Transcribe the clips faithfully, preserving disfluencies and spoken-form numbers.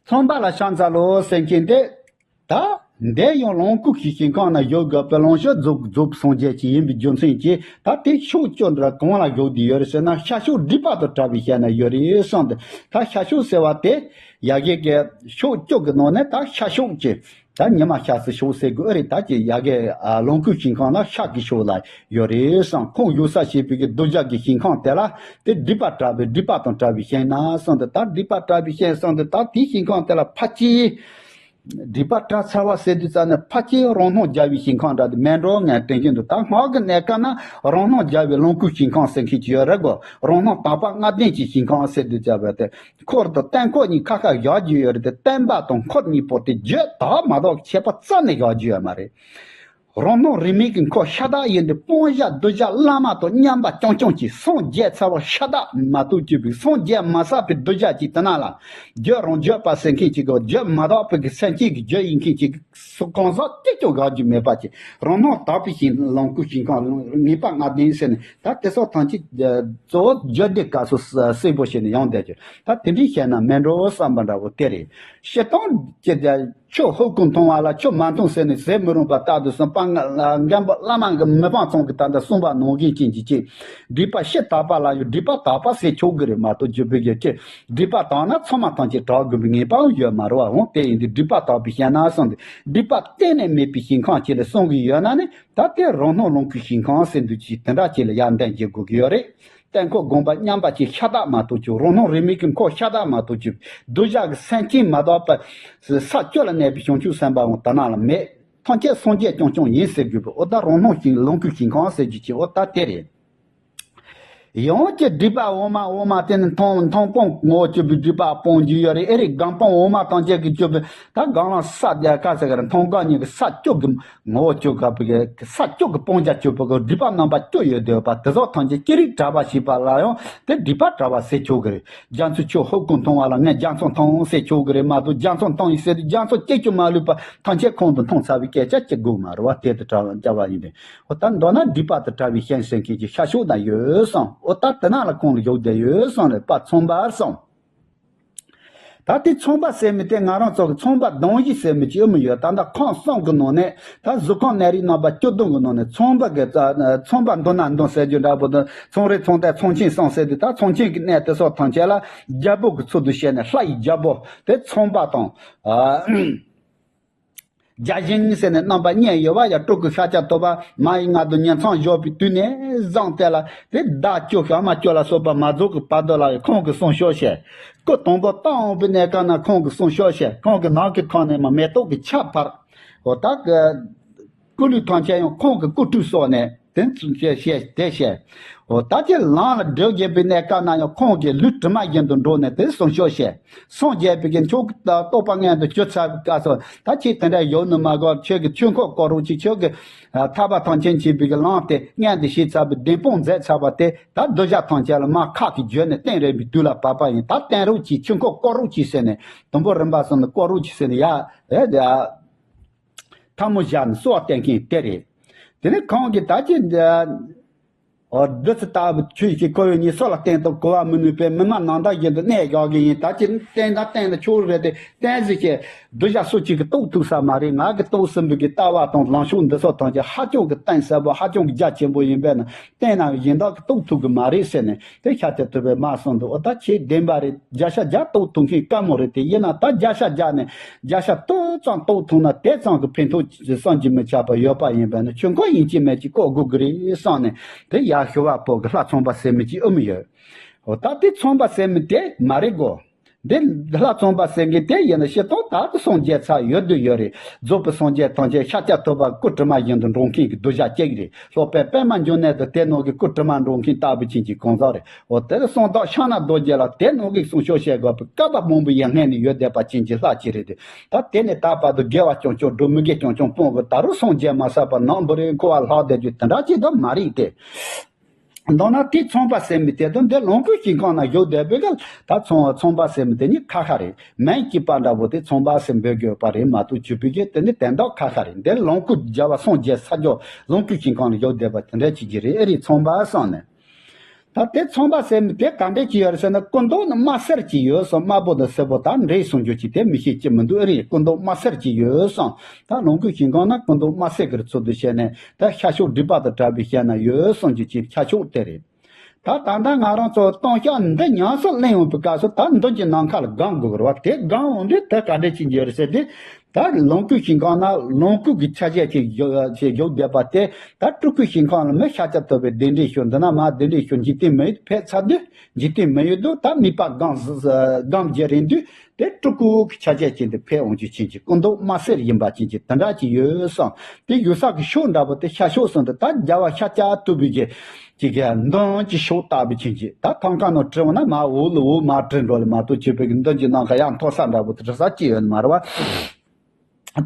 ཚངས་པ་ལ་ཕྱག་འཚལ་ལོ་ཟེར་མཁན་དེ། ད། འདས་ཡང་ལོངས་སྐུ་གི་ཞིང་ཁམས་ན་བཞུགས་དགོས་པའི་ལོངས་སྤྱོད་རྫོགས་རྫོགས་སངས་རྒྱས་ཀྱི་ཡིན་པའི་རྒྱུ་མཚན་གྱིས་ད་དེ་ཕྱོགས་བཅུ་འདྲ་གང་ལ་བཞུགས་བསྡད་ཡོད་རེད་ཟེར་ན། ཤར་ཕྱོགས་སྒྲིབ་པ་དང་བྲལ་བའི་ཞིང་ན་ཡོད་རེད་གསུངས་ཏེ། ད་ཤར་ཕྱོགས་ཟེར་བ་དེ་ཡ་གི་གི་ཕྱོགས་བཅུ་གི་ནང་ནས་ད་ཤར་ཕྱོགས་ཀྱི་ད་ཉི་མ་ཤར་སའི་ཕྱོགས་ཟེར་དགོས་ཨེ་རེད། ད་ཀྱི་ཡ་གི་ལོངས་སྐུ་ཞིང་ཁམས་ན་ཤར་གྱི་ཕྱོགས་ལ་ཡོད་རེད་གསུངས། ཁོང་བཞུགས་ས་བྱས་པའི་གི་གདུལ་བྱ་གི་ཞིང་ཁམས་དེ་ལ་དེ་སྒྲིབ་པ་བྲལ་བའི་སྒྲིབ་པ་དང་བྲལ་བའི་ཞིང་ན་གསུངས་ཏེ། ད་སྒྲིབ་པ་བྲལ་བའི་ཞིང་གསུངས་ཏེ། ད་དེའི་ཞིང་ཁམས་དེ་ལ་ཕལ་ཆེར། སྒྲིབ་པ་བྲལ་ཚར་བ་ཟེར་དུས་ཙམ་ནས་ཕལ་ཆེར་རང་སྣང་རྒྱལ་བའི་ཞིང་ཁམས་འདྲ་དེ་མེད་འགྲོ་ངས་དྲན་གྱི་འདུག་ད་སྔགས་ཀྱི་གནས་སྐབས་ན་རང་སྣང་རྒྱལ་བའི་ལོངས་སྐུའི་ཞིང་ཁམས་ཟེར་མཁན་ཅིག་ཡོད་རེད་གོ། རང་སྣང་དག་པ་ལྔ་ལྡན་གྱི་ཞིང་ཁམས་ཟེར་དུས་ཙམ་པ་དེ། འཁོར་དང་སྟོང་འཁོར་གཉིས་ཁ་ཁ་བཞག་རྒྱུ་ཡོད་རེད་དེ། སྟོང་པ་དང་འཁོར་གཉིས་པོ་དེ་བརྗོད་དག་མ་དག་ཁྱད་པར་རྩ་ནས་བཞག་རྒྱུ་ཡོད་མ་རེད། རང་སྣང་རིས་མེད་ཀྱི་འཁོར་ཤ་སྟག་ཡིན་ཏེ། སྤང་བྱ་གདུལ་བྱ་བླ་མ་དང་མཉམ་པ་རྐྱང་རྐྱང་གིས་སངས་རྒྱས་ཚར་བ་ཤ་སྟག་མ་གཏོགས་གྱུར་པའི་སངས་རྒྱས་མ་ཚར་བའི་གདུལ་བྱ་ཅིག་དེ་ན་ལ། བརྗོད་རང་བརྗོད་པ་ཟེར་མཁན་ཅིག་གི་བརྗོད་མ་དག་པའི་གི་སེམས་ཅན་གྱི་རྒྱུད་ཡིན་མཁན་ཅིག་གང་ཟག་གཅིག་ཀྱང་དགག་རྒྱུ་མེད་པ་ཅིག་རང་སྣང་དག་པའི་ཞིང་ལོངས་སྐུའི་ཞིང་ཁམས་ངེས་པ་ལྔ་ལྡན་ཟེར་ནས། ད་དེ་སོགས་ཐམས་ཅད་གཙོ་བོ་བརྗོད་བདེ་སྐབས་སུ་གསལ་པོ་བྱས་ནས་ཡོང་བསྡད་ཀྱི། ད་དེ་འདྲའི་བཤད་ན་མེད་འགྲོ་བསམ་པ་འདྲ་བོ་དེ་རེད། སྤྱིར་བཏང་གི་ཆོས་ཧོབ་ཀྱིས་མཐོང་བ་ལ་ཆོས་མ་མཐོང་ཟེར་ནས་ཟེར་མི་རུང་བ་ལྟར་དུ་སོང་པ། ང་ལ་མགོན་པོ་བླ་མ་གི་མི་ཕམ་ཚང་གིས་ད་ལྟ་གསུངས་པ་ནང་བཞིན་ཅན་གྱི་ཅིག་སྒྲིབ་པ་ཕྱི་དག་པ་ལ་ཡང་སྒྲིབ་པ་དག་པ་ཟེར་ཆོག་གི་རེད་མ་གཏོགས། རྒྱུ་བོད་ཀྱི་ཅིག་སྒྲིབ་པ་དག་ན་ཚང་མ་ཐམས་ཅད་དག་དགོས་པའི་ངེས་པའང་ཡོད་མ་རེད་བ། འོང་དེ་ཡིན་དུས་སྒྲིབ་པ་དག་པའི་ཞིང་ན་གསུངས་ཏེ། སྒྲིབ་པ་གཏན་ནས་མེད་པའི་ཞིང་ཁམས་ཅིག་ལ་གསུང་གི་ཡོད་ན་ནི། ད་དེ་རང་སྣང་ལོངས་སྐུའི་ཞིང་ཁམས་ཟེར་འདུག་ཅིག་དེ་འདྲ་ཅིག་ལ་ཡར་འདོན་བྱེད་དགོས་ཀྱི་ཡོད་རེད། སྟོང་འཁོར་སྒོམ་པ་མཉམ་པ་ཅིག་ཤ་སྟག་མ་གཏོགས་ཀྱི། རང་སྣང་རིས་མེད་ཀྱི་འཁོར་ཤ་སྟག་མ་གཏོགས་ཀྱི། གདུལ་བྱ་གི་སེམས་ཅན་མ་དག་པ་ས་བཅུ་ལ་གནས་པའི་བྱང་ཆུབ་སེམས་དཔའ་འོང་དེ་ན་ལ་མེད། ཐམས་ཅད་སངས་རྒྱས་རྐྱང་རྐྱང་ཡིན་ཟེར་དགོས་པའི། འོ་ད་རང་སྣང་ཞིང་ལོངས་སྐུའི་ཞིང་ཁམས་ཟེར་རྒྱུ་ཅིག་འོ་ད་དེ་རེད། ཡང་ཅིག་སྒྲིབ་པ་འོག་མ་འོག་མ་དེ་ནི་མཐོང་མཐོང་སྤང་ངོ་བོ་གྱུར་པའི་སྒྲིབ་པ་སྤོང་རྒྱུ་ཡོད་རེད། ཨེ་རེད། སྒོམ་སྤང་འོག་མ་ཐམས་ཅད་ཀྱིས་གྱུར་པའི་ད་སྒོམ་ལམ་ས་རྒྱ་ཁ་ཟེར་གི་རེད། མཐོང་སྒོམ་གཉིས་ཀྱི་ས་བཅུ་གི་ངོ་བོ་བཅུ་ག་པའི་ས་བཅུ་གི་སྤང་བྱ་བཅུ་པོ་གི་སྒྲིབ་པ་རྣམ་པ་བཅུ་ཡོད་བསྡད་པ་དེ་ཚོ་ཐམས་ཅད་ཅི་རིགས་བྲལ་བ་ཞིག་པ་ལ་ཡང་དེ་སྒྲིབ་པ་བྲལ་བ་ཟེར་ཆོག་གི་རེད། རྒྱ་མཚོའི་ཆུ་ཧོབ་ཀྱིས་མཐོང་བ་ལ་ངས་རྒྱ་མཚོ་མཐོང་ཟེར་ཆོག་གི་རེད་མ་གཏོགས། རྒྱ་མཚོ་མཐོང་ཡིན་ཟེར་དུས་རྒྱ་མཚོ་གཅིག་ཀྱང་མ་ལུས་པ་ཐམས་ཅད་ཁོང་དུ་མཐོང་ཚར་བའི་སྐད་ཆ་ཅིག་དགོས་མ་རེད་བ། དེ་དེ་འདྲ་བ་ཡིན་པས། འོ་ད་མདོར་ན་སྒྲིབ་པ་དང་བྲལ་བའི་ཞིང་ཟེར་མཁན་གྱི་ཤར་ཕྱོགས་ན་ཡོད་གསུངས། འོ་ད་དེ་ན་ལ་ཁོང་ལ་བཞུགས་བསྡད་ཡོད་གསུངས་རེད་པ། ཚངས་པར་གསུངས། ད་དེ་ཚངས་པ་ཟེར་མི་དེ་ང་རང་ཚོ་གི་ཚངས་པ་གདོན་བཞི་ཟེར་མི་ཅིག་ཨེ་མི་ཡོད། ད་ལྟ་ཁམས་གསུམ་གི་ནང་ནས་ད་གཟུགས་ཁམས་གནས་རིགས་རྣམ་པ་བཅུ་བདུན་གི་ནང་ནས་ཚངས་པ་གི་ཚངས་པ་མདོར་ན་མདོར་ཟེར་རྒྱུ་འདྲ་པོ་དང་། ཚངས་རིས་ཚངས་ལྟས་ཚངས་ཆེན་གསུམ་ཟེར་དུས། ད་ཚངས་ཆེན་གྱི་གནས་དེ་སོགས་ཐམས་ཅད་ལ་རྒྱལ་པོ་གི་ཚུལ་དུ་བཤད་ནས། ལྷ་ཡི་རྒྱལ་པོ་དེ་ཚངས་པ་དང་། ཨ། བརྒྱ་བྱིན་ཟེར་ནས་རྣམ་པ་གཉིས་ཡོད་པ་ཡ། སྤྲུལ་སྐུ་ཤཱཀྱ་ཐུབ་པ་མ་ཡི་མངལ་དུ་ཉིང་མཚམས་བཞག་པའི་དུས་ནས་བཟུང་སྟེ་ལ་དེ་ཟླ་བཅུ་ཤར་མ་བཅུ་ལ་སོགས་པ་མ་རྫོགས་ཀྱི་བར་དུ་ལ་ཁོང་གིས་གསུང་ཆོས་བཤད། སྐུ་དང་པོ་བལྟ་འོང་པའི་གནས་སྐབས་ན་ཁོང་གིས་གསུང་ཆོས་བཤད། ཁོང་གི་ནགས་ཀྱི་ཁམས་ནས་མ་མེ་ཏོག་གི་ཆར་འབབ། འོ་ད་གི་སྐུ་ལུས་ཐམས་ཅད་ཡང་ཁོང་གི་སྐུ་ཁྲུས་གསོལ་ནས་དེ་ཚུན་ཆད་བཤད་དེ་བཤད། འོ་ད་ཅི་ལམ་ལ་སྒྲོལ་བཞིན་པའི་གནས་སྐབས་ན་ཡང་ཁོང་གིས་ལུས་དྲི་མ་བཞིན་དུ་འགྲོགས་ནས་དེ་གསུང་ཆོས་བཤད། སངས་རྒྱས་པའི་གི་མཆོག་གི་རྟོགས་པ་མངོན་དུ་གྱུར་ཚར་བའི་སྐབས་སུ། ད་ཁྱེད་དེ་འདྲ་ཡོང་ནི་མ་དགོས། ཁྱོད་ཀྱི་ཆོས་འཁོར་བསྐོར་རོགས་གྱིས། ཁྱོད་ཀྱི་ཐར་པ་ཐམས་ཅད་མཁྱེན་པའི་གི་ལམ་དེ་མངོན་དུ་བྱས་ཚར་བའི་བདེན་དཔང་མཛད་ཚར་བ་དེ། ད་གདུལ་བྱ་ཐམས་ཅད་ལ་མར་ཁ་གིས་བརྗོད་ནས་བསྟན་རན་པའི་དུས་ལ་བབ་པ་ཡིན། ད་བསྟན་རོགས་གྱིས། ཆོས་འཁོར་བསྐོར་རོགས་གྱིས་ཟེར་ནས་དུམ་བུ་རིམ་པ་གསུམ་ནས་བསྐོར་རོགས་གྱིས་ཟེར་ནས་ཡ་ཨེ་ཡ། ཐལ་མོ་སྦྱར་ནས་གསོལ་བ་བཏབ་མཁན་དེ་རེད། དེ་ནས་ཁོང་གིས་ད་ཅི་འདི། འོ་བདུད་རྩི་ལྟ་བུ་ཆོས་ཀྱི་ཁོར་ཡུག་ཉིད་སུ་ལ་བསྟན་དང་གོ་བ་མི་ནུས་པས། མི་སྨྲ་ནམ་ཟླ་བཞིན་དུ་གནས་བཞག་གི་ཡིན། ད་ཅི་བསྟན་ན་བསྟན་ན་ཆོག་རེད་དེ། བསྟན་ཟིག་ཅེས་གདུལ་བྱ་སུ་གཅིག་གིས་རྟོགས་ཐུབ་ས་མ་རེད། ང་གིས་རྟོགས་ཟིན་པའི་གི་ལྟ་བ་དང་ལངས་ཕྱོགས་འདི་ཚོ་ཐམས་ཅད་ཧ་ཅང་གི་གཏིང་ཟབ་པོ། ཧ་ཅང་གི་རྒྱ་ཆེན་པོ་ཡིན་པས་ན། བསྟན་ན་གཞན་དག་གིས་རྟོགས་ཐུབ་གི་མ་རེད་ཟེར་ནས་དེ་ཤཱཀྱ་ཐུབ་པས་མར་གསུངས་འདུག་འོ་ད་ཁྱེད་བདེན་པ་རེད། བརྒྱ་ཆ་བརྒྱ་རྟོགས་ཐུབ་མཁན་དཀའ་མོ་རེད་དེ། ཡིན་ན་ད་བརྒྱ་ཆ་བརྒྱ་ནས་བརྒྱ་ཆ་དེ་ཙམ་རྟོགས་ཐུབ་ན་དེ་ཙམ་གྱི་ཕན་ཐོགས་བསམ་གྱིས་མི་ཁྱབ་པ་ཡོད་པ་ཡིན་པས་ན། ཆོས་འཁོར་ཡིན་གཅིག་མིན་གཅིག་བསྐོར་དགོས་ཀྱི་རེད་བསམ་ནས་དེ་ཡར་ཞུ་བ་པོ་གི་ལྷ་ཚངས་པ་ཟེར་མི་གཅིག་ཨེ་མི་ཡོད། འོ་ད་དེ་ཚངས་པ་ཟེར་མི་དེ་མ་རེད་གོ། འདི་ལྷ་ཚངས་པ་ཟེར་མཁན་དེ་ཡིན་ན་སྤྱིར་བཏང་ད་དུང་སངས་རྒྱས་ཚར་ཡོད་དུ་ཡོད་རེད། རྫོགས་པའི་སངས་རྒྱས་ཐམས་ཅད་ཤཱཀྱ་ཐུབ་པ་སྐུ་དྲི་མ་བཞིན་དུ་འགྲོགས་མཁན་གྱི་གདུལ་བྱ་གཅིག་རེད། སློབ་དཔོན་པདྨ་འབྱུང་གནས་དང་དེ་ནང་གི་སྐུ་དྲི་མ་འགྲོགས་མཁན་ལྟ་བུ་ཅན་གྱི་གང་ཟག་རེད། འོ་དེར་གསང་བདག་ཕྱག་ན་རྡོ་རྗེ་ལ་དེ་ནང་གི་གསུང་ཆོས་བཤད་དགོས་པའི་སྐལ་པ་མང་པོ་ཡར་སྔོན་ནས་ཡོད་བསྡད་པ་ཅན་གྱི་ལྷ་གཅིག་རེད་དེ། ད་དེ་ནས་ད་བར་དུ་དགེ་བ་རྐྱང་རྐྱང་སྒྲུབ། མི་དགེ་རྐྱང་རྐྱང་སྤོང་གི། ད་རུང་སངས་རྒྱས་མ་ཚར་བར་ནམ་བུ་རེ་འཁོར་བ་ལྷག་བསྡད་རྒྱུ་དེ་འདྲ་ཅིག་ད་མ་རེད་དེ། མདོར་ན་དེ་ཚངས་པ་ཟེར་མི་དེ་དང་འདི་ལོངས་སྐུའི་ཞིང་ཁམས་ན་བཞུགས་བསྡད་པའི་གི་ད་ཚངས་ཚངས་པ་ཟེར་མི་དེ་གཉིས་ཁ་ཁ་རེད། མིང་གཅིག་པ་འདྲ་པོ་དེ་ཚངས་པ་ཟེར་འབོད་དགོས་པ་རེད་མ་གཏོགས། བརྒྱུད་པའི་གི་དེ་ནི་དོན་དག་ཁ་ཁ་རེད། འདི་ལོངས་སྐུ་རྒྱལ་བ་སངས་རྒྱས་ས་ཕྱོགས་ལོངས་སྐུའི་ཞིང་ཁམས་ན་བཞུགས་བསྡད་པ་དེ་འདྲ་ཅིག་གི་རེད། ཨེ་རེད། ཚངས་པ་གསུངས་ནས། ད་དེ་ཚངས་པ་ཟེར་མི་དེ་ག་འདྲས་ཅིག་ཡོད་རེད་ཟེར་ན། སྐུ་མདོག་ནི་དམར་སེར་ཅིག་ཡོད་བསམ། དམར་པོ་དང་སེར་པོ་ད་འདྲེས་སོང་རྒྱུ་ཅིག་དེ་མི་ཤེས་ཀྱི་མི་འདུག་ཨེ་རེད། སྐུ་མདོག་དམར་སེར་ཅིག་ཡོད་བསམ། ད་ལོངས་སྐུའི་ཞིང་ཁམས་ན་སྐུ་མདོག་དམར་སེར་གྱི་ཚུལ་དུ་བཤད་ནས། ད་ཤར་ཕྱོགས་སྒྲིབ་པ་དང་བྲལ་བའི་ཞལ་ན་ཡོད་བསམ་རྒྱུ་ཅིག་ཤར་ཕྱོགས་དེ་རེད། ད་ད་ལྟ་ང་རང་ཚོ་ལྟུང་བཤགས་འདི་ཉམས་སུ་ལེན་ཡོང་བའི་སྐབས་སུ། ད་མདུན་གྱི་ནམ་མཁའ་ལ་སྒོམ་དགོས་རེད་བ། དེ་སྒོམ་འོང་དུས་དེ་ག་འདྲས་ཅིག་འགྱུར་ཟེར་དུས། ད་ལོངས་སྐུའི་ཞིང་ཁམས་ན་ལོངས་སྐུ་གི་ཆ་བྱད་ཅིག་བཞུགས་བཞུགས་བསྡད་པ་དེ། ད་སྤྲུལ་སྐུའི་ཞིང་ཁམས་ལ་མི་ཤཱཀྱ་ཐུབ་པའི་གདན་འདྲེན་ཞུ། འདི་ན་མར་གདན་འདྲེན་ཞུ། འཇིག་རྟེན་མི་ཡུལ་ཕེབས་ཚར་དུས། འཇིག་རྟེན་མི་ཡུལ་དུ་ད་དམིགས་པ་སྒོམ་སྒོམ་བྱེད་རན་དུས། དེ་སྤྲུལ་སྐུ་གི་ཆ་བྱད་ཅན་དུ་ཕེབས་འོང་རྒྱུ་ཅན་གྱི། སྐུ་མདོག་དམར་སེར་ཡིན་པ་ཅན་གྱི་དེ་འདྲ་ཅིག་ཡོད་བསམ། དེ་བཞུགས་ས་གི་ཕྱོགས་འདྲ་པོ་དེ་ཤར་ཕྱོགས་སུ་འདུག་ད་རྒྱལ་བ་ཤཱཀྱ་ཐུབ་པའི་གི་ཅིག་གི་མདུན་གྱི་ཕྱོགས་ལྟ་བུ་ཅན་གྱི། ད་ཐང་ཀ་ནང་བྲིས་འོང་ན་མར་འོག་ལ་འོག་མར་བྲིས་འགྲོ་ལ་མ་གཏོགས། བྱས་པའི་གི་མདུན་གྱི་ནམ་མཁའ་ཡར་མཐོ་ས་འདྲ་པོ་དེ་འདྲ་ས་ཅིག་ཡོད་ནི་མ་རེད་བ།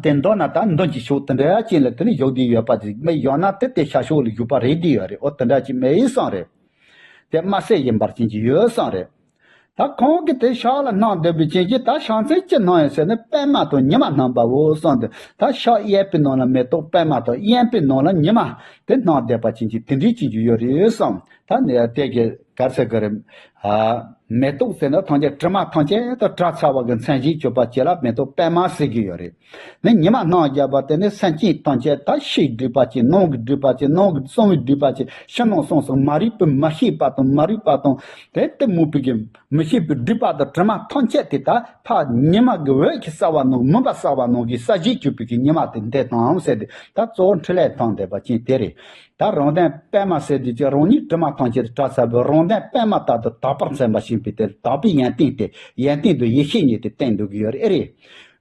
དེ་མདོར་ན་ད་མདུན་གྱི་ཕྱོགས་དེ་འདྲ་ཅན་ལ་དེ་ནི་བཞུགས་བསྡད་ཡོད་པ་དེ་མི་ཡོད་ན། དེ་དེ་ཤར་ཕྱོགས་ལ་བཞུགས་པ་རེད་བསྡད་ཡོད་རེད། འོ་དེ་འདྲ་ཅིག་མེད་ཡིན་བསམ་རེད། དེ་དམར་སེར་ཡིན་པར་ཅན་གྱི་ཡོད་བསམ་རེད། ད་ཁོང་གིས་དེ་ཕྱག་ལ་བསྣམས་བསྡད་པའི་ཅན་གྱི། ད་ཕྱག་མཚན་ཅི་བསྣམས་ཡོད་ཟེར་ན། པདྨ་དང་ཉི་མ་བསྣམས་པའོ་གསུངས་ཏེ། ད་ཕྱག་གཡས་པའི་ནང་ལ་མེ་ཏོག་པདྨ་དང་། གཡོན་པའི་ནང་ལ་ཉི་མ་དེ་བསྣམས་བསྡད་པ་ཅན་གྱི་དེ་འདྲའི་ཅན་གྱི་ཡོད་རེད་བསམ། ད་ནི་དེ་གི་ག་རེ་ཟེར་གི་རེད། ཨ། མེ་ཏོག་ཟེར་ན་ཐམས་ཅད་དྲི་མ་ཐམས་ཅད་དང་བྲལ་ཚར་བ་གི་མཚན་གཞི་གྱུར་པ་ཅིག་ལ་མེ་ཏོག་པདྨ་ཟེར་གྱི་ཡོད་རེད། ནི་ཉི་མ་བསྣམས་བཞག་པ་དེ་ནི་སེམས་ཅན་ཐམས་ཅད། ད་ཕྱིའི་སྒྲིབ་པ་ཅན། ནང་གི་སྒྲིབ་པ་ཅན། ནང་གི་གསང་བའི་སྒྲིབ་པ་ཅན། ཕྱི་ནང་གསང་གསུམ། མ་རིག་པའི་མ་ཤེས་པ་དང་། མ་རིག་པ་དང་། དེ་གཏི་མུག་པའི་གི་མི་ཤེས་པའི་སྒྲིབ་པ་དང་དྲི་མ་ཐམས་ཅད་དེ་ད་ཕར་ཉི་མ་གི་འོད་ཀྱིས་བསལ་བ་ནང་། མུན་པ་བསལ་བ་ནང་གི་གསལ་བྱེད་གྱུར་པའི་གི་ཉི་མ་དེ་འདི་དང་ཟེར་ཏེ། ད་གཙོ་བོ་འཕྲིན་ལས་བཏང་བསྡད་པ་ཅན་དེ་རེད། ད་རང་དོན་པདྨ་ཟེར་དུས་ཀྱི་རང་ཉིད་དྲི་མ་ཐམས་ཅད་དང་བྲལ་ཚར་བའི། རང་དོན་པདྨ་ལྟར་དུ་དག་པར་མཚན་པར་བྱེད་པའི་དེ། དག་པའི་ཡོན་ཏན་དེ། ཡོན་ཏན་དང་ཡེ་ཤེས་གཉིས་དེ་བསྟན་འདུག་གི་ཡོད་རེད།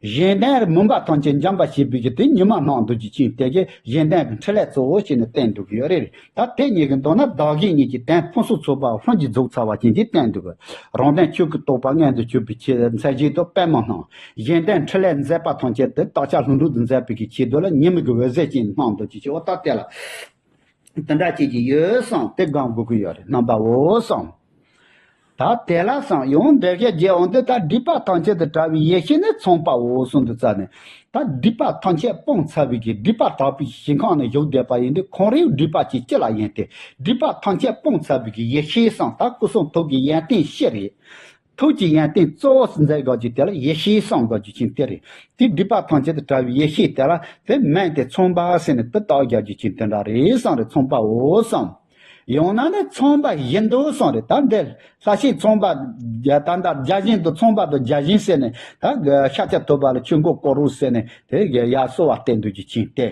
གཞན་དོན་མུན་པ་ཐམས་ཅད་འཇོམས་པར་བྱེད་པའི་གི་དེ་ཉི་མ་བསྣམས་འདུག་རྒྱུ་ཅན་དེ་གི་གཞན་དོན་གྱི་འཕྲིན་ལས་གཙོ་བོ་བྱས་ནས་བསྟན་འདུག་གི་ཡོད་རེད། ད་དེ་གཉིས་ཀྱི་མདོར་ན་བདག་གཞན་གཉིས་ཀྱི་དོན་ཕུན་སུམ་ཚོགས་པ་ལྷུན་གྱིས་རྫོགས་ཚར་བ་ཅན་གྱི་བསྟན་འདུག་གི། རང་དོན་ཆོས་ཀྱི་རྟོགས་པ་མངོན་དུ་གྱུར་པའི་ཆེད། མཚན་གཞི་དུ་པདྨ་བསྣམས། གཞན་དོན་འཕྲིན་ལས་མཛད་པ་ཐམས་ཅད་དེ་དག་ཆ་ལྷུན་གྲུབ་ཏུ་མཛད་པའི་གི་ཆེད་དུ་ལ་ཉི་མ་གི་འོད་ཟེར་ཅན་བསྣམས་འདུག་རྒྱུ་ཅན། འོ་ད་དེ་ལ། དེ་འདྲ་ཅིག་གི་ཡོད་བསམ། དེ་སྒོམ་དགོས་ཀྱི་ཡོད་རེད། བསྣམས་པའོ་གསུངས། ད་དེ་ལ་བསམ། ཡང་འགྲེལ་བཤད་རྒྱག་འོང་དུས། ད་སྒྲིབ་པ་ཐམས་ཅད་དང་བྲལ་བའི་ཡེ་ཤེས་ནི་ཚངས་པའོ་གསུངས་དུས་ཙ་ནས། ད་སྒྲིབ་པ་ཐམས་ཅད་སྤངས་ཚར་བའི་གི། སྒྲིབ་པ་དག་པའི་ཞིང་ཁམས་ན་བཞུགས་བསྡད་པ་ཡིན་དུས། ཁོང་རའི་སྒྲིབ་པ་ཅིག་ཅི་ལ་ཡིན་ཏེ། སྒྲིབ་པ་ཐམས་ཅད་སྤངས་ཚར་བའི་གི་ཡེ་ཤེས་བསམ། ད་སྐུ་གསུང་ཐུགས་ཀྱི་ཡོན་ཏན་བཞི་རེད། ཐུགས་ཀྱི་ཡོན་ཏན་གཙོ་བོ་སུ་མཛད་དགོས་རྒྱུ་དེ་ལ་ཡེ་ཤེས་གསུངས་དགོས་རྒྱུ་ཅན་དེ་རེད། དེ་སྒྲིབ་པ་ཐམས་ཅད་དང་བྲལ་བའི་ཡེ་ཤེས་དེ་ལ་དེ་མིང་དེ་ཚངས་པ་ཟེར་ནས་དེ་བཏགས་རྒྱག་རྒྱུ་ཅན་དེ་འདྲ་རེད་བསམ་རེད། ཚངས་པའོ་བསམ། ཡང་ན་ནི་ཚངས་པ་བཞིན་དུ་བསམ་རེད། ད་འདི་ལྷ་ཞིང་ཚངས་པ་ད་ལྟ་བརྒྱ་བྱིན་དང་། ཚངས་པ་དང་བརྒྱ་བྱིན་ཟེར་ནས། ད་ཤཱཀྱ་ཐུབ་པ་ལ་ཆོས་འཁོར་བསྐོར་རོགས་ཟེར་ནས་དེ་ཡར་གསོལ་བ་བཏབ་འདུག་རྒྱུ་ཅན་དེ།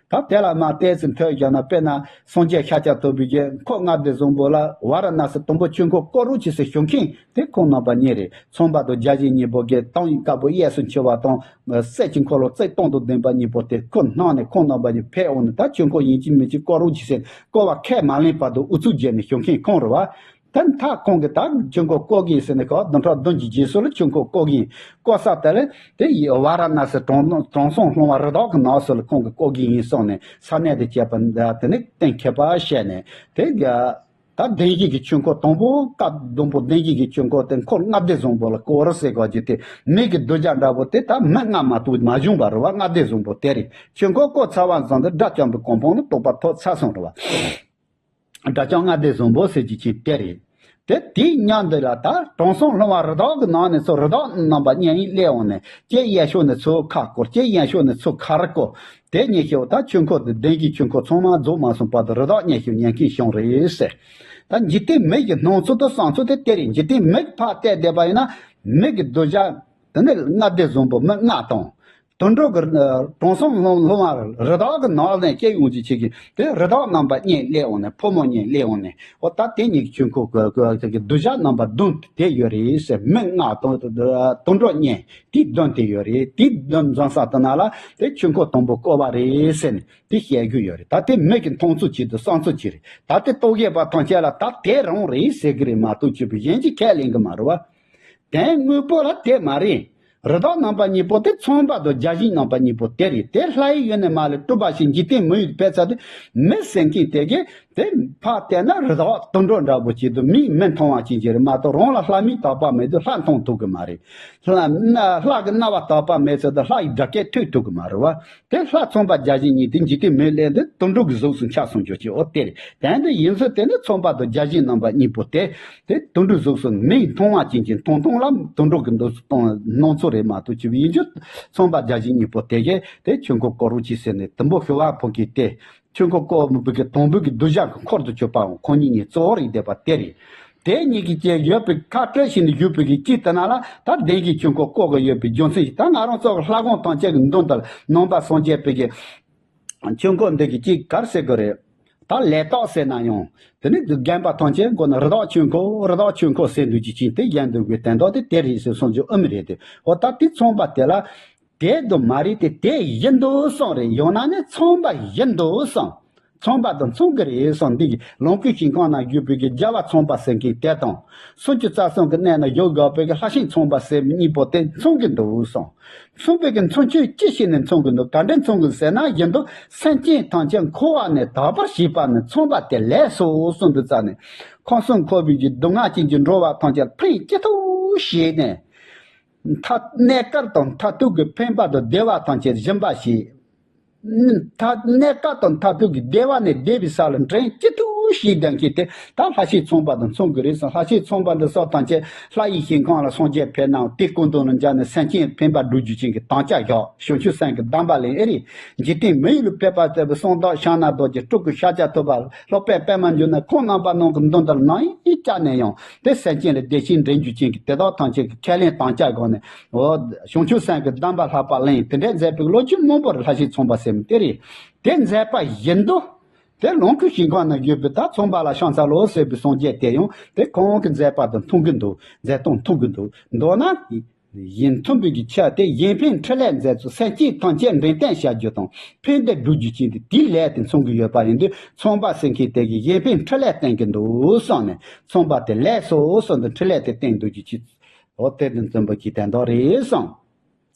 ད་དེ་ལ་མར་ཏོག་ཙམ་ཐོས་བཞག་ན། དཔེར་ན་སངས་རྒྱས་ཤཱཀྱ་ཐུབ་པའི་གི་འཁོར་ལྔ་སྡེ་བཟང་པོ་ལ། ཝཱ་ར་ཎཱ་སི་དང་པོ་ཆོས་འཁོར་བསྐོར་རོགས་གྱིས་ཟེར་ཞུ་མཁན་དེ་ཁོང་རྣམ་པ་གཉིས་རེད། ཚངས་པ་དང་བརྒྱ་བྱིན་གཉིས་པོ་གི་དང་བའི་དཀར་པོ་གཡས་སུ་འཁྱིལ་བ་དང་། སྲས་ཀྱི་འཁོར་ལོ་རྩིབས་སྟོང་དང་ལྡན་པ་གཉིས་པོ་དེ་ཁོ་སྣང་ནས་ཁོང་རྣམ་པ་གཉིས་ཕེབས་འོང་ནས། ད་ཆོས་འཁོར་ཡིན་གཅིག་མིན་གཅིག་བསྐོར་རོགས་གྱིས་ཟེར། བསྐོར་བ་ཁས་མ་ལེན་བར་དུ་ཨུ་ཚུགས་བྱས་ནས་ཞུ་མཁན་ཁོང་རེད་བ། ད་མཐའ་ཁོང་གིས་ད་ཆོས་འཁོར་བསྐོར་གི་ཡིན་ཟེར་ནས། ཁོ་བདུན་ཕྲག་བདུན་གྱི་རྗེས་སུ་ལ་ཆོས་འཁོར་བསྐོར་གི་ཡིན། བསྐོར་ས་དེ་ལ་དེ་ཡི་ཝཱ་ར་ཎཱ་སི་དྲང་དྲང་སྲོང་ལྷུང་བ་རི་དྭགས་ཀྱི་ནགས་སུ་ལ་ཁོང་གིས་བསྐོར་གི་ཡིན་གསུངས་ནས། ས་གནས་དེ་བཅས་པ་དེ་ནི་གཏན་འཁེལ་བ་བཤད་ནས། དེ་ད་བདེན་བཞི་གི་ཆོས་འཁོར་དང་པོ། སྐབས་དང་པོ་བདེན་བཞི་གི་ཆོས་འཁོར་དེ་འཁོར་ལྔ་སྡེ་བཟང་པོ་ལ་བསྐོར་ཟེར་དགོས་རྒྱུ་དེ། མི་གི་གདུལ་བྱ་འདྲ་པོ་དེ་ད་མི་ལྔ་མ་གཏོགས་མ་བྱུང་བ་རེད་བ། ལྔ་སྡེ་བཟང་པོ་དེ་རེད། ཆོས་འཁོར་བསྐོར་ཚར་བ་ཙམ་དུ་དགྲ་བཅོམ་པའི་གོ་འཕང་ལ་རྟོགས་པ་ཐོབ་ཚར་སོང་རེད་བ། དགྲ་བཅོམ་ལྔ་སྡེ་བཟང་པོ་ཟེར་རྒྱུ་ཅན་དེ་རེད། དེ་དེའི་མཉམ་དུ་ལ་ད་དྲང་སྲོང་ལྷུང་བ་རི་དྭགས་ཀྱི་ནགས་ནས་སུ། རི་དྭགས་རྣམ་པ་གཉིས་སླེབས་འོང་ནས། ལྕེ་གཡས་ཕྱོགས་ནས་ཚུར་ཁ་བསྐོར། ལྕེ་གཡོན་ཕྱོགས་ནས་ཚུར་ཁ་རུ་བསྐོར། དེ་གཉིས་ཤོག་ད་ཆོས་འཁོར་དེ་བདེན་བཞིའི་ཆོས་འཁོར་ཚང་མ་རྫོགས་མ་སོང་བར་དུ་རི་དྭགས་གཉིས་ཤོག་ཉན་མཁན་བྱུང་རེད་ཟེར། ད་འཇིག་རྟེན་མི་གི་སྣང་ཚུལ་དང་བསམ་ཚུལ་དེ་དེ་རེད། འཇིག་རྟེན་མི་གི་ཕར་བལྟས་བསྡད་པ་ཡིན་ན། མི་གི་གདུལ་བྱ་དེ་ནི་ལྔ་སྡེ་བཟང་པོ་མི་ལྔ་དང་། དུད་འགྲོ་གི་དྲང་སྲོང་ལྷུང་ལྷུང་བ་རི་དྭགས་ཀྱི་ནགས་ནས་སྐྱེ་ཡོང་རྒྱུ་ཅིག་གི་དེ་རི་དྭགས་རྣམ་པ་གཉིས་སླེབས་འོང་ནས། ཕོ་མོ་གཉིས་སླེབས་འོང་ནས། འོ་ད་དེ་གཉིས་ཀྱི་ཆོས་འཁོར་གི་གི་གི་གདུལ་བྱ་རྣམ་པ་བདུན་དེ་ཡོད་རེད་ཟེར། མི་ལྔ་དང་དུད་འགྲོ་གཉིས་དེ་བདུན་དེ་ཡོད་རེད། དེ་བདུན་འཛོམས་ས་དེ་ན་ལ་དེ་ཆོས་འཁོར་དང་པོ་བསྐོར་བ་རེད་ཟེར་ནས་དེ་བཤད་རྒྱུ་ཡོད་རེད། ད་དེ་མི་གི་མཐོང་ཚུལ་གཅིག་དང་བསམ་ཚུལ་གཅིག་རེད། ད་དེ་རྟོག་གེ་པ་ཐམས་ཅད་ལ་ད་དེ་རང་རེད་ཟེར་གི་རེད་མ་གཏོགས། ཆོས་པའི་གཞན་གྱིས་ཁས་ལེན་གི་མ་རེད་བ། དོན་དངོས་པོ་ལ་དེ་མ་རེད། རི་དྭགས་རྣམ་པ་གཉིས་པོ་དེ་ཚངས་པ་དང་བརྒྱ་བྱིན་རྣམ་པ་གཉིས་པོ་དེ་རེད། དེ་ལྷ་ཡི་ཡུལ་ནས་མར་ལ་སྤྲུལ་པ་ཞིག་འཇིག་རྟེན་མི་ཡུལ་དུ་ཕེབས་ཚར་དུས། མི་ཟེར་མཁན་དེ་གས་ དེ་ཕར་བལྟས་ན་རི་དྭགས་དུད་འགྲོ་འདྲ་པོ་ཅིག་འདུག་མིས་མི་མཐོང་བ་ཅན་ཅིག་རེད་མ་གཏོགས། རང་ལ་ལྷ་མིའི་དད་པ་མེད་དུས་ལྷ་མཐོང་ཐུབ་གི་མ་རེད། ལྷ་ལྷ་གི་རྣ་བ་དད་པ་མེད་ཚེ་དུས་ལྷ་ཡི་སྒྲ་སྐད་ཐོས་ཐུབ་གི་མ་རེད་བ། དེ་ལྷ་ཚངས་པ་བརྒྱ་བྱིན་གཉིས་དེ་འཇིག་རྟེན་མིའི་ཀླད་འདི་དུད་འགྲོ་གི་གཟུགས་སུ་འཆར་སོང་རྒྱུ་ཅིག་འོ་དེ་རེད། དེ་འདི་ཡིན་ཚུལ་དེ་ནི་ཚངས་པ་དང་བརྒྱ་བྱིན་རྣམ་པ་གཉིས་པོ་དེ། དེ་དུད་འགྲོའི་གཟུགས་སུ་མིས་མཐོང་བ་ཅན་གྱི་མཐོང་སྟངས་ལ་དུད་འགྲོ་གི་འདུག་སྟངས་སྣང་ཚུལ་རེད་མ་གཏོགས། ཅི་བ་ཡིན་རྒྱུ་ཚངས་པ་བརྒྱ་བྱིན་གཉིས་པོ་དེ་གས་དེ་ཆོས་འཁོར་བསྐོར་རོགས་གྱིས་ཟེར་ནས་དུམ་བུ་ཤོ་བ་ཕོག་གི་སྟེ། ཆོས་འཁོར་བསྐོར་མི་བུ་གི་དང་པོ་གི་གདུལ་བྱ་གི་འཁོར་དུ་གྱུར་པའང་ཁོང་གཉིས་གཉིས་གཙོ་བོར་ཡིན་བསྡད་པ་དེ་རེད། དེ་གཉིས་ཀྱི་ཅན་ཡོད་པའི་ཁ་སྤྲོད་བྱས་ནས་བཞུགས་པའི་གི་དཀྱིལ་དེ་ན་ལ་ད་བདེན་བཞིའི་ཆོས་འཁོར་བསྐོར་གི་ཡོད་པའི་རྒྱུ་མཚན་ཞིག་ད་ང་རང་ཚོ་གི་ལྷ་ཁང་ཐམས་ཅད་ཀྱི་མདུན་དུ་ནང་པ་སངས་རྒྱས་པའི་གི་ཆོས་འཁོར་འདི་གི་ཅིག་གར་ཟེར་དགོས་རེད། ད་ལས་རྟགས་ཟེར་ན་ཡང་དེ་ནི་རྒན་པ་ཐམས་ཅད་མགོ་ན་རི་དྭགས་ཆོས་འཁོར་རི་དྭགས་ཆོས་འཁོར་ཟེར་འདུག་ཅིག་ཅིག་དེ་ཡན་འདུག་གི་དན་རྟགས་དེ་དེ་རེད་ཟེར་གསུང་རྒྱུ་ཨ་མི་རེད་དེ། འོ་ད་དེ་ཚངས་པ་དེ་ལ། དེ་དུ་མ་རེད་དེ་དེ་ཡིན་འདུག་གསུངས་རེད། ཡང་ན་ནི་ཚངས་པ་ཡིན་འདུག་གསུངས། ཚངས་པ་དང་མཚུངས་ཀྱི་རེད་གསུངས། འདི་གི་ལོངས་སྐུའི་ཞིང་ཁམས་ན་བཞུགས་པའི་གི་རྒྱལ་བ་ཚངས་པ་ཟེར་མཁན་དེ་དང་། སུམ་ཅུ་རྩ་གསུམ་གྱི་གནས་ན་བཞུགས་དགོས་པའི་གི་ལྷ་ཤིང་ཚངས་པ་ཟེར་མི་གཉིས་པོ་དེ་མཚུངས་ཀྱི་འདུག་གསུངས། མཚུངས་པའི་གི་མཚུངས་ཆོས་ཅི་ཞིག་ནས་མཚུངས་ཀྱི་འདུག་ག་འདྲ་མཚུངས་ཀྱི་ཟེར་ན་ཡིན་འདུག་སེམས་ཅན་ཐམས་ཅད་འཁོར་བ་ནས་དག་པར་བྱེད་པ་ནི་ཚངས་པ་དེ་ལས་སོ་གསུངས་འདུག་རྩ་ནས། ཁམས་གསུམ་འཁོར་བའི་གི་སྡུག་བསྔལ་ཅན་གྱི་འགྲོ་བ་ཐམས་ཅད་ཕན་ཅི་ཐུབ་བྱས་ནས། མཐའ་གནས་སྐབས་དང་མཐར་ཐུག་གི་ཕན་པ་དང་བདེ་བ་ཐམས་ཅད་སྦྱིན་པ་བྱས། མཐའ་གནས་སྐབས་དང་མཐར་ཐུག་གི་བདེ་བ་ནས་བདེ་བའི་ས་ལ་འདྲེན་ཅི་ཐུབ་བྱས་ལྡན་མཁན་དེ་ད་ལྷ་ཤིང་ཚངས་པ་དང་མཚུངས་ཀྱི་རེད་གསུངས། ལྷ་ཤིང་ཚངས་པ་འདི་སོགས་ཐམས་ཅད་ལྷ་ཡི་ཞིང་ཁམས་ལ་སངས་རྒྱས་ཕེབས་ནའང་དེའི་སྐུ་མདུན་ལ་འབྱོན་ནས་སེམས་ཅན་ཕན་པ་སྒྲུབ་རྒྱུ་ཅན་གྱི་དམ་བཅའ་བཞག་བྱང་ཆུབ་སེམས་ཀྱི་གདམས་པ་ལེན་ཨེ་རེད། འཇིག་རྟེན་མི་ཡུལ་ལ་ཕེབས་པ་ལྟ་བུ་གསང་བདག་ཕྱག་ན་རྡོ་རྗེ་སྤྲུལ་སྐུ་ཤཱཀྱ་ཐུབ་པ་ལྷག་པའི་པདྨ་འབྱུང་གནས་ཁམས་རྣམ་པ་སྣང་གི་མདུན་དུ་ནམ་ཡང་བཅར་ནས་ཡང་དེ་སེམས་ཅན་ལ་བདེ་སྐྱིད་འདྲེན་རྒྱུ་ཅན་གྱི་དེ་དག་ཐམས་ཅད་ཀྱི་ཁས་ལེན་དམ་བཅའ་བསྒོམས་ནས། འོ། བྱང་ཆུབ་སེམས་ཀྱི་གདམས་པ་ལྷག་པ་ལེན། དེ་འདྲའི་མཛད་པའི་ལོ་རྒྱུས་མང་པོ་རེད། ལྷ་ཤིང་ཚངས་པ་ཟེར་མི་དེ་རེད། དེ་མཛད་པ་བཞིན་དུ། དེ་ལོངས་སྐུའི་ཞིང་ཁམས་ན་བཞུགས་པའི་ད་ཚངས་པ་ལ་ཕྱག་འཚལ་ལོ་ཟེར་བའི་སངས་རྒྱས་དེ་ཡང་དེ་ཁོང་གི་མཛད་པ་དང་མཐུན་གྱི་འདུག་མཛད་སྟངས་མཐུན་གྱི་འདུག་མདོར་ན། གཞི་མཐུན་པའི་གི་ཆ་དེ་གཞན་ཕན་འཕྲིན་ལས་མཛད་ཚུལ་སེམས་ཅན་ཐམས་ཅད་འདྲེན་སྟོན་བྱ་རྒྱུ་དང་ཕན་བདེ་སྒྲུབ་རྒྱུ་ཅན་དེ་དེའི་ལས་དེ་མཚོན་གྱི་ཡོད་པ་ཡིན་དུས་ཚངས་པ་ཟེར་མཁན་དེ་གིས་གཞན་ཕན་འཕྲིན་ལས་བསྟན་གྱི་འདུག་གསུངས་ནས་ཚངས་པ་དེ་ལས་སོ་གསུངས་ཏེ་འཕྲིན་ལས་དེ་བསྟན་འདུག་རྒྱུ་ཅིག་འོ་དེ་དང་བཙུན་པོ་གྱི་དན་རྟགས་རེད་གསུངས།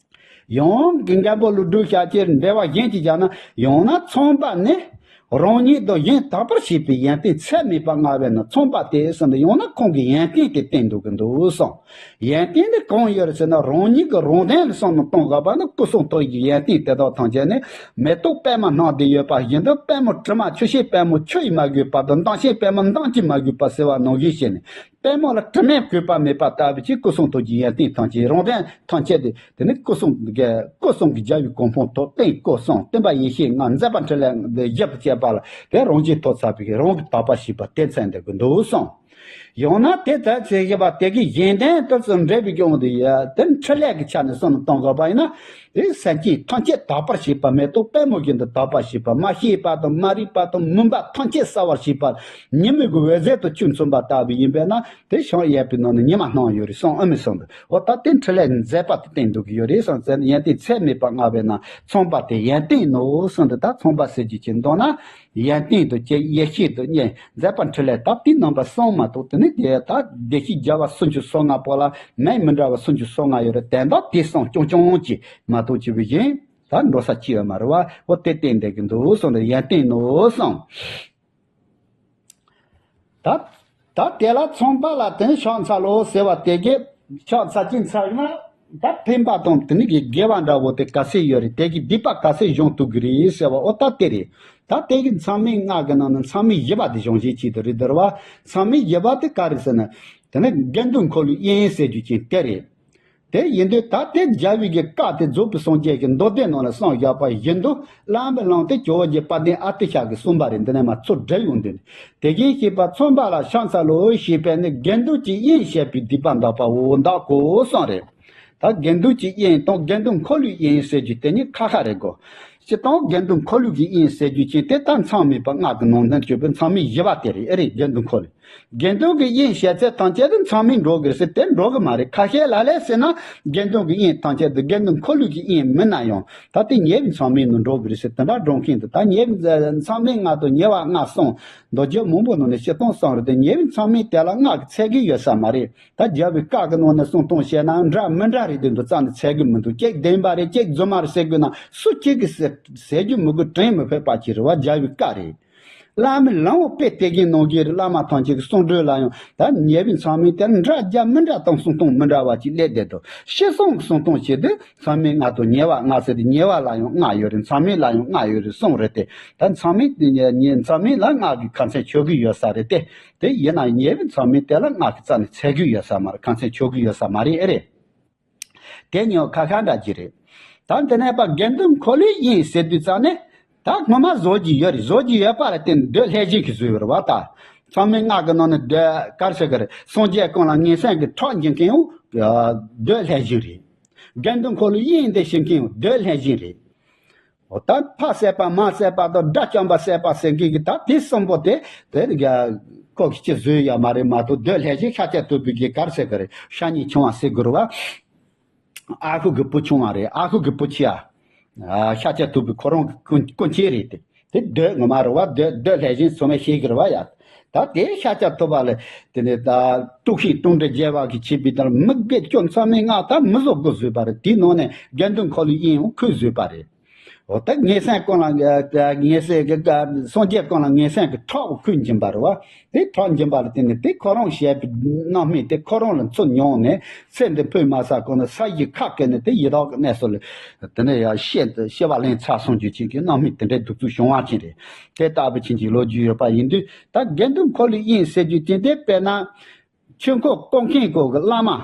ཡང་གི་མགོན་པོ་ཀླུ་སྒྲུབ་ཞབས་ཀྱིས་འགྲེལ་པ་གཞན་གྱིས་བཞག་ན་ཡང་ན་ཚངས་པ་ནི། རང་ཉིད་དང་གཞན་དག་པར་བྱེད་པའི་ཡོན་ཏན་ཚད་མེད་པ་མངའ་བས་ན་ཚངས་པ་སྟེ་གསུངས་ཏེ་ཡང་ན་ཁོང་གི་ཡོན་ཏན་དེ་བསྟན་འདུག་གི་འདུག་གསུངས། ཡོན་ཏན་ནི་གང་ཡོད་ཟེར་ན་རང་ཉིད་ཀྱི་རང་དོན་ལ་བསམ་བློ་གཏོང་དགོས་པ་ནི་སྐུ་གསུང་ཐུགས་ཀྱི་ཡོན་ཏན་དེ་དག་ཐམས་ཅད་ནི་མེ་ཏོག་པདྨ་སྣ་བདུན་ཡོད་པ་བཞིན་དུ་པདྨོ་དྲི་མ་ཆུ་ཤེལ་པདྨོ་ཆུ་ཡིས་མ་གོས་པ་དང་མདངས་ཤིང་པདྨོ་མདངས་ཀྱིས་མ་གོས་པ་ཟེར་བ་ནང་བཞིན་བྱས་ནས་པདྨོ་ལ་དྲི་མས་གོས་པ་མེད་པ་ལྟ་བུ་ཅིག་སྐུ་གསུང་ཐུགས་ཀྱི་ཡོན་ཏན་ཐམས་ཅད་རང་དོན་ཐམས་ཅད་དེ། དེ་ནི་སྐུ་གསུང་གི་སྐུ་གསུང་གི་རྒྱལ་བའི་གོ་འཕང་ཐོབ་སྟེ་སྐུ་གསུང་སྟོན་པ་ཡེ་ཤེས་ལྔ་མཛད་པ་འཕྲིན་ལས་བཞི་དང་བཅས་པ་ལ་དེ་རང་བཞིན་ཐོབ་ཚར་བའི་རང་གི་དག་པ་ཞེས་པ་དེ་མཚོན་འདོད་ཀྱི་འདུག་གསུངས། ཡང་ན་དེ་ལྟར་ཚེ་ཞེས་པ་དེ་གའི་གཞན་དོན་དུ་ཙམ་འབྲེལ་བའི་དབང་དུ་ཡོད་དེ་འཕྲིན་ལས་ཀྱི་ཆ་ནས་བསམ་བློ་གཏོང་དགོས་པ་ཡིན་ན་དེ་སེམས་ཅན་ཐམས་ཅད་དག་པར་བྱེད་པ་མེ་ཏོག་པདྨོ་བཞིན་དུ་དག་པར་བྱེད་པ་མ་སྐྱེས་པ་དང་མ་རིག་པ་དང་མུན་པ་ཐམས་ཅད་སེལ་བར་བྱེད་པ་ཉི་མའི་གི་འོད་ཟེར་དང་ཆུ་མཚུངས་པ་ལྟ་བུ་ཡིན་པས་ན། དེ་ཞིང་གཡས་པའི་ནང་ནས་ཉི་མ་སྣང་ཡོད་རེད་གསུངས་ཨ་མི་གསུངས་འདུག་འོ་ད་དེ་འཕྲིན་ལས་མཛད་པ་དེ་བསྟན་འདུག་གི་ཡོད་རེད་གསུངས་ཟེར་ན་ཡོན་ཏན་ཚད་མེད་པ་མངའ་བས་ན་ཚངས་པ་དེ་ཡོན་ཏན་ནོ་གསུངས་འདུག་ད་ཚངས་པ་ཟེར་རྒྱུ་ཅིག་འདོགས་ན་ཡོན་ཏན་དུ་སྐྱེ་ཡེ་ཤེས་དུ་རྙེད་མཛད་པ་འཕྲིན་ལས་ད་དེའི་རྣམ་པ་གསུམ་མ་གཏོགས་དེ་ནི་དེ་ད་བདེ་གཤེགས་རྒྱལ་བ་སུམ་ཅུ་སོ་ལྔ་པོ་ལ་མིང་མི་འདྲ་བ་སུམ་ཅུ་སོ་ལྔ་ཡོད་རེད། དེ་འདྲ་དེ་གསུམ་རྐྱང་རྐྱང་ཅིག་མ་གཏོགས་ཅི་བའི་གཞན་ད་འགྲོ་ས་ཅི་ཡོད་མ་རེད་བ། འོ་དེ་བསྟན་བསྡད་ཀྱི་འདུག་གསུངས་འདུག་ཡོན་ཏན་ནོ་གསུངས། ད། ད་དེ་ལ་ཚངས་པ་ལ་དེང་ཕྱག་འཚལ་ལོ་ཟེར་བ་དེ་གས་ཕྱག་འཚལ་གྱིན་འཚལ་ན་ད་ཕན་པ་དང་དེ་ནི་གི་དགེ་བ་འདྲ་བོ་དེ་ག་ཚད་ཡོད་རེད། དེ་གི་སྡིག་པ་ག་ཚད་སྦྱོང་ཐུབ་ཀྱི་རེད་ཟེར་བ་ཨོ་ད་དེ་རེད། ད་དེ་གི་མཚམས་མེད་ལྔ་གི་ནང་ནས་མཚམས་མེད་བཞི་པ་དེ་སྦྱོང་བྱེད་ཆེད་དུ་རེད་དེ་རེད་བ། མཚམས་མེད་བཞི་པ་དེ་ག་རེད་ཟེར་ན། དེ་ནི་དགེ་འདུན་འཁོར་ལོའི་དབྱིངས་ཟེར་རྒྱུ་ཅན་དེ་རེད། དེ་ཡིན་དུས་ད་དེ་རྒྱལ་བའི་གི་བཀའ་དེ་རྫོགས་པའི་སངས་རྒྱས་ཀྱི་མདོ་སྡེ་ནང་ལ་གསུངས་བཞག་པ་བཞིན་དུ་བླ་མའི་ལམ་དེ་ཇོ་བོ་རྗེ་དཔལ་ལྡན་ཨ་ཏི་ཤ་གིས་གསུངས་པ་རེད། འདི་ནས་མར་ཚུར་བསྒྲིགས་ཡོང་དུས་དེ་བཞིན་གཤེགས་པ་ཚངས་པ་ལ་ཕྱག་འཚལ་ལོ་ཞེས་པས་ནི་དགེ་འདུན་གྱི་དབྱིངས་བཤད་པའི་སྡིག་པ་འདག་པའོ་འདག་གོ་གསུངས་རེད། ད་དགེ་འདུན་གྱི་དབྱིངས་དང་དགེ་འདུན་འཁོར་ལོའི་དབྱིངས་ཟེར་རྒྱུ་དེ་གཉིས་ཁ་ཁ་རེད་གོ། སྤྱིར་བཏང་དགེ་འདུན་འཁོར་ལོའི་གི་དབྱིངས་ཟེར་རྒྱུ་ཅན་དེ་ད་མཚམས་མེད་པ་ལྔ་གི་ནང་ནས་བརྗོད་པའི་མཚམས་མེད་བཞི་པ་དེ་རེད། ཨེ་རེད། དགེ་འདུན་འཁོར་ལོ། དགེ་འདུན་གྱི་དབྱིངས་བཤད་ཚད་ཐམས་ཅད་དུ་མཚམས་མེད་འགྲོ་དགོས་ཟེར་དེ་འགྲོ་གི་མ་རེད། ཁ་ཤས་ལ་ལས་ཟེར་ན་དགེ་འདུན་གྱི་དབྱིངས་ཐམས་ཅད་དུ་དགེ་འདུན་འཁོར་ལོའི་གི་དབྱིངས་མིན་ན་ཡང་ད་དེ་ཉེ་བའི་མཚམས་མེད་ནང་འགྲོ་དགོས་ཟེར་དེ་འདྲ་འགྲོ་མཁན་དུ་ད་ཉེ་བའི་མཚམས་མེད་ལྔ་དང་ཉེ་བ་ལྔ་གསུངས། མདོ་རྒྱུད་མང་པོ་ནང་ནས་སྤྱིར་བཏང་གསུངས་རེད་དེ་ཉེ་བའི་མཚམས་མེད་དེ་ལ་ལྔ་གི་ཚད་གི་ཡོད་ས་མ་རེད། ད་རྒྱལ་བའི་བཀའ་གི་ནང་ནས་གསུང་སྟངས་བཤད་ན་འདྲ་མི་འདྲ་རེད་དེ་འདུག་རྩ་ནས་ཚད་གི་མི་འདུག་གཅིག་བདེན་པ་རེད། གཅིག་རྫུན་མ་རེད་ཟེར་དགོས་ན་སུ་གཅིག་གི་ཟེར་ཟེར་རྒྱུ་མི་དགོས། དྲན་མི་ཕོད་པ་ཅིག་རེད་བ། རྒྱལ་བའི་བཀའ་རེད། བླ་མའི་ལམ་འོག་དཔེ་དེ་གིན་ནང་གི་རི་བླ་མ་ཐམས་ཅད་ཀྱི་གསུང་སྒྲོས་ལ་ཡང་ད་ཉེ་བའི་མཚམས་མེད་དེར་འདྲ་རྒྱ་མི་འདྲ་དང་གསུང་སྟངས་མི་འདྲ་བ་ཅིག་སླེབས་བསྡད་དོ། ཤི་སོང་གི་གསུང་སྟངས་བྱེད་དུས་མཚམས་མེད་ང་དང་ཉེ་བ་ང་ཟེར་ཏེ་ཉེ་བ་ལ་ཡང་ང་ཡོད་རེད། མཚམས་མེད་ལ་ཡང་ང་ཡོད་རེད་གསུངས་རེད་དེ། ད་མཚམས་མེད་དེ་ཉེ་ཉེ་མཚམས་མེད་ལ་ང་གི་ཁ་མཚན་ཆོད་གི་ཡོད་ས་རེད་དེ། དེ་ཡིན་ན་ཉེ་བའི་མཚམས་མེད་དེ་ལ་ང་གི་རྩ་ནས་འཚེར་གི་ཡོད་ས་མ་རེད། ཁ་མཚན་ཆོད་གི་ཡོད་ས་མ་རེད། ཨེ་རེད། དེ་ཉོ་ཁ་ཁ་འདྲ་གྱི་རེད། ད་འདི་ནས་པ་དགེ་འདུན་འཁོར་ལོའི་དབྱིངས་ཟེར་དུས་ཙང་ནས། ད་ངོ་མ་བཟོ་གྱི་ཡོད་རེད། བཟོ་གྱི་ཡོད་པ་ལ་བརྟེན་ནས་མདོ་ལྷས་བྱིན་གྱིས་བཟོས་པ་རེད་བ། ད་མཚམས་མེད་ལྔ་གི་ནང་ནས་མདོ་ག་རེ་ཟེར་གི་རེད། སངས་རྒྱས་ཀུན་ལ་ངན་སེམས་ཀྱི་ཁྲག་འཇིབ་མཁན་ཡང་མདོ་ལྷས་བྱིན་རེད། དགེ་འདུན་འཁོར་ལོའི་དབྱིངས་འདི་བྱེད་མཁན་ཡང་མདོ་ལྷས་བྱིན་རེད། འོ་ད་ཕ་བསད་པ་མ་བསད་པ་དང་དགྲ་བཅོམ་པ་བསད་པ་ཟེར་མཁན་གྱི་ད་དེ་གསུམ་པོ་དེ་དེ་ཁོ་གིས་ཅི་བཟོས་ཡོད་མ་རེད་མ་གཏོགས། མདོ་ལྷས་བྱིན་ཤཱཀྱ་ཐུབ་པའི་གི་ག་རེ་ཟེར་གི་རེད། ཤ་ཉེ་ཆུང་བ་ཟེར་དགོས་རེད་བ། ཨ་ཁུ་གི་བུ་ཆུང་བ་རེད། ཨ་ཁུ་གི་བུ་ཆེ་བ། ཤཱཀྱ་ཐུབ་པའི་ཁོ་རང་གི་སྐུ་མཁྱེན་རེད་དེ། དེ་མདོ་ངོ་མ་རེད་བ། མདོ་མདོ་ལྷས་བྱིན་ཚང་མས་ཤེས་གི་རེད་བ་ཡ། ད་དེ་ཤཱཀྱ་ཐུབ་པ་ལ་དེ་ནས་ད་དཀྲུག་ཤིང་དུང་འདྲ་རྒྱལ་བ་གིས་བྱས་པའི་ད་མི་དགེ་བཅུ་མཚམས་མེད་ལྔ་ད་མི་བཟོ་དགོས་བཟོས་པ་རེད། དེའི་ནང་ནས་དགེ་འདུན་འཁོར་ལོའི་དབྱིངས་ཡང་ཁོས་བཟོས་པ་རེད། འོ་ད་ངན་སེམས་ཀུན་ལ་ངན་སེམས་ཀྱི་སངས་རྒྱས་ཀུན་ལ་ངན་སེམས་ཀྱི་ཁྲག་ཁོས་འཇིབ་པ་རེད་བ། དེ་ཁྲག་འཇིབ་པ་ལ་བརྟེན་ནས་དེ་ཁོ་རང་བཤད་པའི་རྣམ་སྨིན་དེ་ཁོ་རང་ལ་ཚུར་མྱོང་ནས་ཚེ་འདི་འཕོས་མ་ཚར་གོང་ནས་ས་གཞི་ཁ་བཀལ་ནས་དེ་ཡི་དྭགས་ཀྱི་གནས་སུ་ལ་དེ་ནས་ཡང་ཤི་ཤི་བ་ལེན་ཚར་སོང་རྒྱུ་ཅན་གྱི་རྣམ་སྨིན་དེ་འདྲའི་གདུག་རྩུབ་བྱུང་བ་ཅན་རེད། དེ་ལྟ་བུ་ཅན་གྱི་ལོ་རྒྱུས་ཡོད་པ་ཡིན་དུས། ད་དགེ་འདུན་འཁོར་ལོའི་དབྱིངས་ཟེར་རྒྱུ་ཅན་དེ་དཔེར་ན། ཆོས་འཁོར་བསྐོར་མཁན་སྐོར་གྱི་བླ་མ།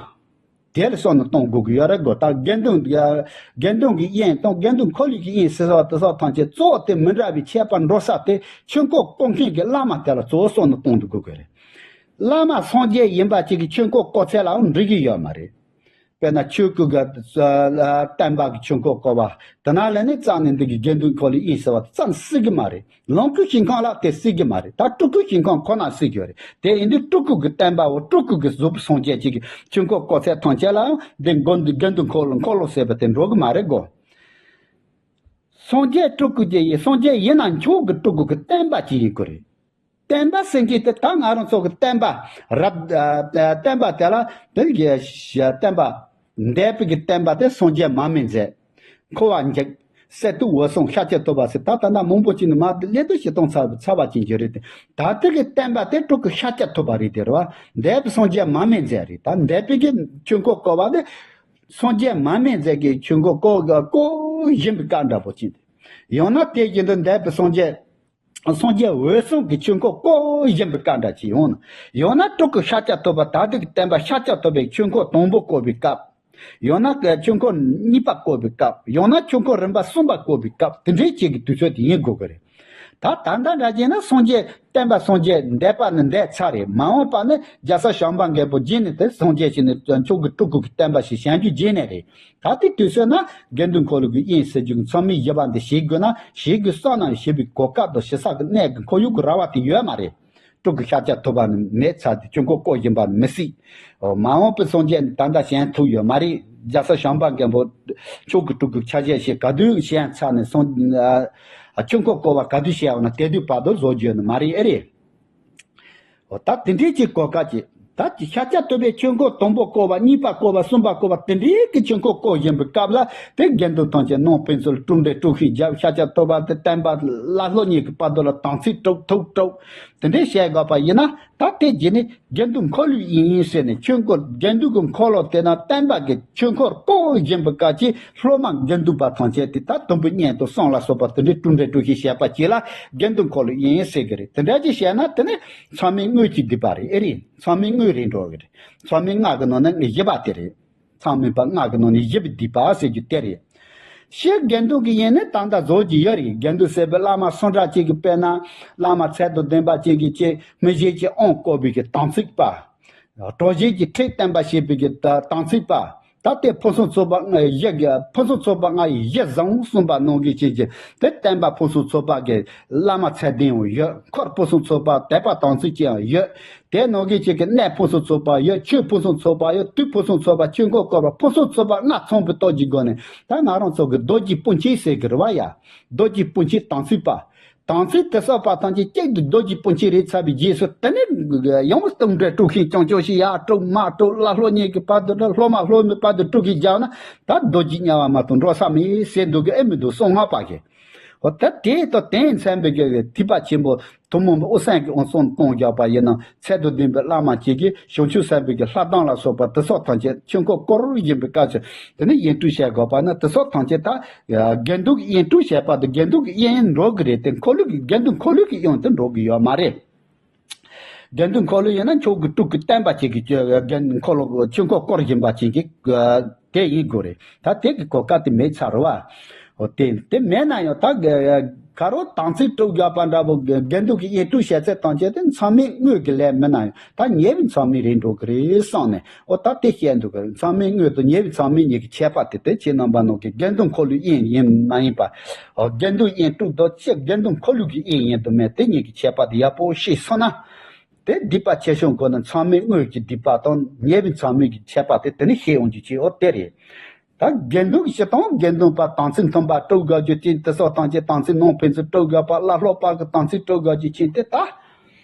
དེ་ལ་བསམ་ནས་གཏོང་དགོས་ཀྱི་ཡོད་རེད་གོ། ད་དགེ་འདུན་དགེ་འདུན་གྱི་དབྱིངས་དང་དགེ་འདུན་འཁོར་ལོའི་གི་དབྱིངས་ཟེར་བ་དེ་སོགས་ཐམས་ཅད་གཙོ་བོ་དེ་མི་འདྲ་བའི་ཁྱད་པར་འགྲོ་ས་དེ་ཆོས་འཁོར་བསྐོར་མཁན་གྱི་བླ་མ་དེ་ལ་གཙོ་བོ་བསམ་ནས་གཏོང་དགོས་ཀྱི་རེད། བླ་མ་སངས་རྒྱས་ཡིན་པ་གཅིག་གིས་ཆོས་འཁོར་བསྐོར་ཚད་ལའང་འགྲིག་གི་ཡོད་མ་རེད། དཔེར་ན་ཆོས་སྐུ་གི་བསྟན་པ་གི་ཆོས་འཁོར་བསྐོར་བ། དེ་ན་ལས་ནས་རྩ་ནས་འདི་གི་དགེ་འདུན་འཁོར་ལོའི་དབྱིངས་ཟེར་བ་དེ་རྩ་ནས་སྲིད་གི་མ་རེད། ལོངས་སྐུའི་ཞིང་ཁམས་ལ་དེ་སྲིད་གི་མ་རེད། ད་སྤྲུལ་སྐུའི་ཞིང་ཁམས་ཁོ་ན་སྲིད་གི་ཡོད་རེད། དེ་ཡིན་དུས་སྤྲུལ་སྐུ་གི་བསྟན་པ་བོ་སྤྲུལ་སྐུ་གི་གཟུགས་པོ་སངས་རྒྱས་གཅིག་གི་ཆོས་འཁོར་བསྐོར་ཚད་ཐམས་ཅད་ལའང་འདི་དགེ་འདུན་དགེ་འདུན་འཁོར་ལོ་འཁོར་ལོ་ཟེར་བ་དེ་འགྲོ་གི་མ་རེད་གོ། སངས་རྒྱས་སྤྲུལ་སྐུ་ཅིག་ཡིན། སངས་རྒྱས་ཡིན་ན་མཆོག་གི་སྤྲུལ་སྐུ་གི་བསྟན་པ་ཅིག་ཡིན་དགོས་རེད། བསྟན་པ་ཟེར་མཁན་དེ་ད་ང་རང་ཚོ་གི་བསྟན་པ་རབ་ཨ་བསྟན་པ་དེ་ལ་དེ་གི་བསྟན་པ་འདས་པའི་གི་བསྟན་པ་དེ་སངས་རྒྱས་མར་མེ་མཛད། འཁོར་བ་འཇིག། གསེར་ཐུབ་འོད་སྲུང་ཤཱཀྱ་ཐུབ་པ་ཟེར། ད་ད་ལྟ་མང་པོ་ཅིག་ནི་མ་ལས་དུ་ཞིག་གཏོང་ཚར་ཚར་བ་ཅན་གྱི་རེད་དེ། ད་ལྟ་གི་བསྟན་པ་དེ་སྤྲུལ་སྐུ་ཤཱཀྱ་ཐུབ་པ་རེད་དེ་རེད་བ། འདས་པའི་སངས་རྒྱས་མར་མེ་མཛད་རེད། ད་འདས་པའི་གི་ཆོས་འཁོར་བསྐོར་བ་དེ་སངས་རྒྱས་མར་མེ་མཛད་ཀྱི་ཆོས་འཁོར་བསྐོར་བསྐོར་བཞིན་པའི་སྐབས་འདྲ་པོ་ཅིག་འདུག། ཡང་ན་དེ་བཞིན་དུ་འདས་པའི་སངས་རྒྱས་སངས་རྒྱས་འོད་སྲུང་གི་ཆོས་འཁོར་བསྐོར་བཞིན་པའི་སྐབས་འདྲ་ཅིག་ཡོང་ན། ཡང་ན་སྤྲུལ་སྐུ་ཤཱཀྱ་ཐུབ་པ་ད་ལྟ་གི་བསྟན་པ་ཤཱཀྱ་ཐུབ་པའི་ཆོས་འཁོར་དང་པོ་བསྐོར་བའི་སྐབས། ཡང་ན་ཆོས་འཁོར་གཉིས་པ་བསྐོར་བའི་སྐབས། ཡང་ན་ཆོས་འཁོར་རིམ་པ་གསུམ་པ་བསྐོར་བའི་སྐབས། དེ་འདྲའི་ཅིག་གི་དུས་ཚོད་དེ་ཡིན་དགོས་ཀྱི་རེད། ད་ད་ལྟ་འདྲ་བྱས་ན་སངས་རྒྱས་བསྟན་པ་སངས་རྒྱས་འདས་པ་ནི་འདས་ཚར་རེད། མ་འོངས་པ་ནི་རྒྱལ་སྲས་བྱམས་པ་མགོན་པོ་རྗེས་ནས་དེ་སངས་རྒྱས་ཤིག་ནས་མཆོག་གི་སྤྲུལ་སྐུ་གི་བསྟན་པ་ཞིག་བྱང་རྒྱུ་རྗེས་ནས་རེད། ད་དེ་དུས་ཚོད་ན་དགེ་འདུན་འཁོར་ལོ་གི་དབྱིངས་ཟེར་རྒྱུ་གི་མཚམས་མེད་བཞི་པ་འདི་བྱེད་དགོས་ན་བྱེད་དགོས་བསམ་ན་བྱེད་པའི་གོ་སྐབས་དང་བྱེད་ས་གི་གནས་ཀྱི་ཁོར་ཡུག་གི་ར་བ་དེ་ཡོད་མ་རེད། སྤྲུལ་སྐུ་ཤཱཀྱ་ཐུབ་པ་ནི་མེད་ཚར་དེ་ཆོས་འཁོར་བསྐོར་བཞིན་པ་ནི་མི་སྲིད། མ་འོངས་པའི་སངས་རྒྱས་ནི་ད་ལྟ་བྱང་ཐུབ་ཡོད་མ་རེད། རྒྱལ་སྲས་བྱམས་པ་མགོན་པོ་མཆོག་གི་སྤྲུལ་སྐུ་ཆ་བཞག་ཞིག་ག་དུས་བྱང་ཚར་ནས་སོང་། ཆོས་འཁོར་བསྐོར་བ་ག་དུས་བྱས་པ་ན་དེ་དུས་བར་དུ་བཟོ་རྒྱུ་ནི་མ་རེད། ཨེ་རེད། འོ་ད་དེ་འདྲའི་ཅིག་གོ་སྐབས་ཅིག། ད་ཅིག་ཤཱཀྱ་ཐུབ་པའི་ཆོས་འཁོར་དང་པོ་བསྐོར་བ་གཉིས་པ་བསྐོར་བ་གསུམ་པ་བསྐོར་བ་དེ་འདྲའི་གི་ཆོས་འཁོར་བསྐོར་བཞིན་པའི་སྐབས་ལ་དེ་དགེ་འདུན་ཐམས་ཅད་ནང་ཕན་ཚུན་དཀྲུག་འདྲེ་དཀྲུག་ཤིང་རྒྱབ། ཤཱཀྱ་ཐུབ་པ་དེ་བསྟན་པ་བླ་སློབ་གཉིས་ཀྱི་བར་དུ་ལ་དམ་ཚིག་དཀྲུག་ཐུག་དཀྲུག་དེ་འདྲའི་བྱས་དགོས་པ་ཡིན་ན། ད་དེ་རྗེས་ནས་དགེ་འདུན་འཁོར་ལོའི་དབྱིངས་ཟེར་ནས་ཆོས་འཁོར་དགེ་འདུན་གྱི་འཁོར་ལོ་དེ་ན་བསྟན་པ་གི་ཆོས་འཁོར་བསྐོར་བཞིན་པའི་སྐབས་ཀྱི་སློབ་མ་དགེ་འདུན་པ་ཐམས་ཅད་དེ་ད་དུམ་བུ་གཉིས་དང་གསུམ་ལ་སོགས་པ་དེ་འདྲའི་དཀྲུག་འདྲེ་དཀྲུག་ཤིང་བྱས་པ་ཅིག་ལ་དགེ་འདུན་འཁོར་ལོའི་དབྱིངས་ཟེར་གི་རེད། དེ་འདྲ་ཅིག་བྱས་ན་དེ་ནི་མཚམས་མེད་དངོས་ཀྱི་སྡིག་པ་རེད། ཨེ་རེད། མཚམས་མེད་དངོས་རེད་འགྲོ་གི་རེད། མཚམས་མེད་ལྔ་གི་ནང་ནས་བཞི་པ་དེ་རེད། མཚམས་མེད་པ་ལྔ་གི་ནང་ནས་བཞི་པའི་སྡིག་པ་ཟེར་རྒྱུ་དེ་རེད། སྤྱིར་དགེ་འདུན་གྱི་དབྱིངས་ནི་ད་ལྟ་བཟོ་གི་ཡོད་རེད། དགེ་འདུན་ཟེར་བའི་བླ་མ་སུ་འདྲ་ཅིག་གི་དཔེར་ན་བླ་མ་ཚད་དང་ལྡན་པ་ཅིག་གིས་ཅིག་མི་གཞན་གྱི་དབང་བསྐུར་བའི་གི་དམ་ཚིག་པ། གྲོགས་གཞན་གྱི་ཁྲིད་བསྟན་པ་བྱེད་པའི་གི་དམ་ཚིག་པ། ད་ལྟའི་ཕུན་སུམ་ཚོགས་པ་ལྔ་ཡི་གཞི། ཕུན་སུམ་ཚོགས་པ་ལྔ་ཡི་གཞི་བཟང་གསུངས་པ་ནང་བཞིན་བྱེད་ཀྱི་དེ་བསྟན་པ་ཕུན་སུམ་ཚོགས་པ་གི་བླ་མ་ཚད་ལྡན་ཡང་ཡོད། འཁོར་ཕུན་སུམ་ཚོགས་པ་དད་པ་དམ་ཚིག་ཅན་ཡང་ཡོད། དེ་ནང་བཞིན་བྱེད་ཀྱི་གནས་ཕུན་སུམ་ཚོགས་པ་ཡོད། ཆོས་ཕུན་སུམ་ཚོགས་པ་ཡོད། དུས་ཕུན་སུམ་ཚོགས་པ། ཆོས་འཁོར་བསྐོར་བ་ཕུན་སུམ་ཚོགས་པ་ལྔ་ཚང་བའི་སྟོབས་ཀྱི་སྒོ་ནས་ད་ང་རང་ཚོ་གི་རྡོ་རྗེ་སྤུན་མཆེད་ཟེར་གི་རེད་བ་ཡ། རྡོ་རྗེ་སྤུན་མཆེད་དམ་ཚིག་པ། དམ་ཚིག་དེ་སོགས་པ་ཐམས་ཅད་གཅིག་ཏུ་རྡོ་རྗེ་སྤུན་མཆེད་རེད་ཚར་བའི་རྗེས་སུ་དེ་ནས་ཡང་དཀྲུག་འདྲེ་དཀྲུག་ཤིང་རྐྱང་རྐྱང་ཞིག་ཡར་དཀྲུག་མར་དཀྲུག་བླ་སློབ་གཉིས་ཀྱི་བར་དུ་དཀྲུག་སློབ་མ་སློབ་མའི་བར་དུ་དཀྲུག་གིས་རྒྱག་ན་ད་རྡོ་རྗེ་དམྱལ་བ་མ་གཏོགས་འགྲོ་ས་མེད་ཟེར་འདུག་གི། ཨེ་མི་འདུག་གསང་སྔགས་པ་གིས། འོ་ད་དེ་ལྟ་དེ་མཚན་པའི་གི་ཐེག་པ་ཆེན་པོ་ཐུན་མོང་པའི་དབུ་སེམས་ཀྱི་དབུ་གསུམ་གཏོང་རྒྱག་པ་ཡིན་ན་ཚད་དང་ལྡན་པའི་བླ་མ་ཅིག་གིས་བྱང་ཆུབ་སེམས་དཔའི་གི་ལྷ་གདམས་ལ་སོགས་པ་དེ་སོགས་ཐམས་ཅད་ཆོས་འཁོར་བསྐོར་བཞིན་པའི་སྐབས་སུ་དེ་ནི་དབྱེན་དཀྲུག་བྱེད་དགོས་པ་ནི་དེ་སོགས་ཐམས་ཅད་ད་དགེ་འདུན་གྱི་དབྱེན་དཀྲུག་བྱེད་པ་དང་དགེ་འདུན་གྱི་དབྱེན་འགྲོ་གི་རེད་དེ་འཁོར་ལོ་གི་དགེ་འདུན་འཁོར་ལོ་གི་དབྱེན་དུ་འགྲོ་གི་ཡོད་མ་རེད། དགེ་འདུན་འཁོར་ལོ་ཡིན་ན་མཆོག་གི་སྤྲུལ་སྐུ་བསྟན་པ་ཅན་གྱི་དགེ་འདུན་འཁོར་ལོ་ཆོས་འཁོར་བསྐོར་བཞིན་པ་ཅན་གྱི་དེ་ཡིན་དགོས་རེད། ད་དེ་གི་གོ་སྐབས་དེ་མེད་ཚར་བ། འོ་དེ་དེ་མེད་ན་ཡང་ད་ག་རོ་དམ་ཚིག་སྒྲུབ་དགོས་པ་འདྲ་པོ་དགེ་འདུན་གྱི་དབྱེན་དཀྲུག་བྱེད་ཚད་ཐམས་ཅད་དེ་མཚམས་མེད་དངོས་ཀྱི་ལས་མིན་ན་ཡང་ད་ཉེ་བའི་མཚམས་མེད་རེད་འགྲོ་གི་རེད་བསམ་ནས། འོ་ད་དེ་བཤད་འདུག་གི། མཚམས་མེད་དངོས་དང་ཉེ་བའི་མཚམས་མེད་གཉིས་ཀྱི་ཁྱད་པར་དེ་དེ་ཁྱེད་རྣམ་པ་ནང་གི་དགེ་འདུན་འཁོར་ལོའི་དབྱེན་ཡིན་མ་ཡིན་པ། འོ་དགེ་འདུན་དབྱེན་དཀྲུག་དང་ཅི་དགེ་འདུན་འཁོར་ལོ་གི་དབྱེན་ཡིན་དང་མེད་དེ་གཉིས་ཀྱི་ཁྱད་པར་དེ་ཡག་པོ་ཤེས་སོང་ན། དེ་སྡིག་པ་ཆེ་ཆུང་སྒོ་ནས་མཚམས་མེད་དངོས་ཀྱི་སྡིག་པ་དང་ཉེ་བའི་མཚམས་མེད་ཀྱི་ཁྱད་པར་དེ་དེ་ནི་ཤེས་ཡོང་རྒྱུ་ཅིག་འོ་དེ་རེད། ད་དགེ་འདུན་གྱི་སྤྱིར་བཏང་དགེ་འདུན་པ་དམ་ཚིག་མཐུན་པ་སྒྲུབ་དགོས་རྒྱུ་ཅན་དེ་སོགས་ཐམས་ཅད་དམ་ཚིག་ནང་ཕན་ཚུན་སྒྲུབ་དགོས་པ་བླ་སློབ་བར་གྱི་དམ་ཚིག་སྒྲུབ་དགོས་རྒྱུ་ཅན་དེ་ད།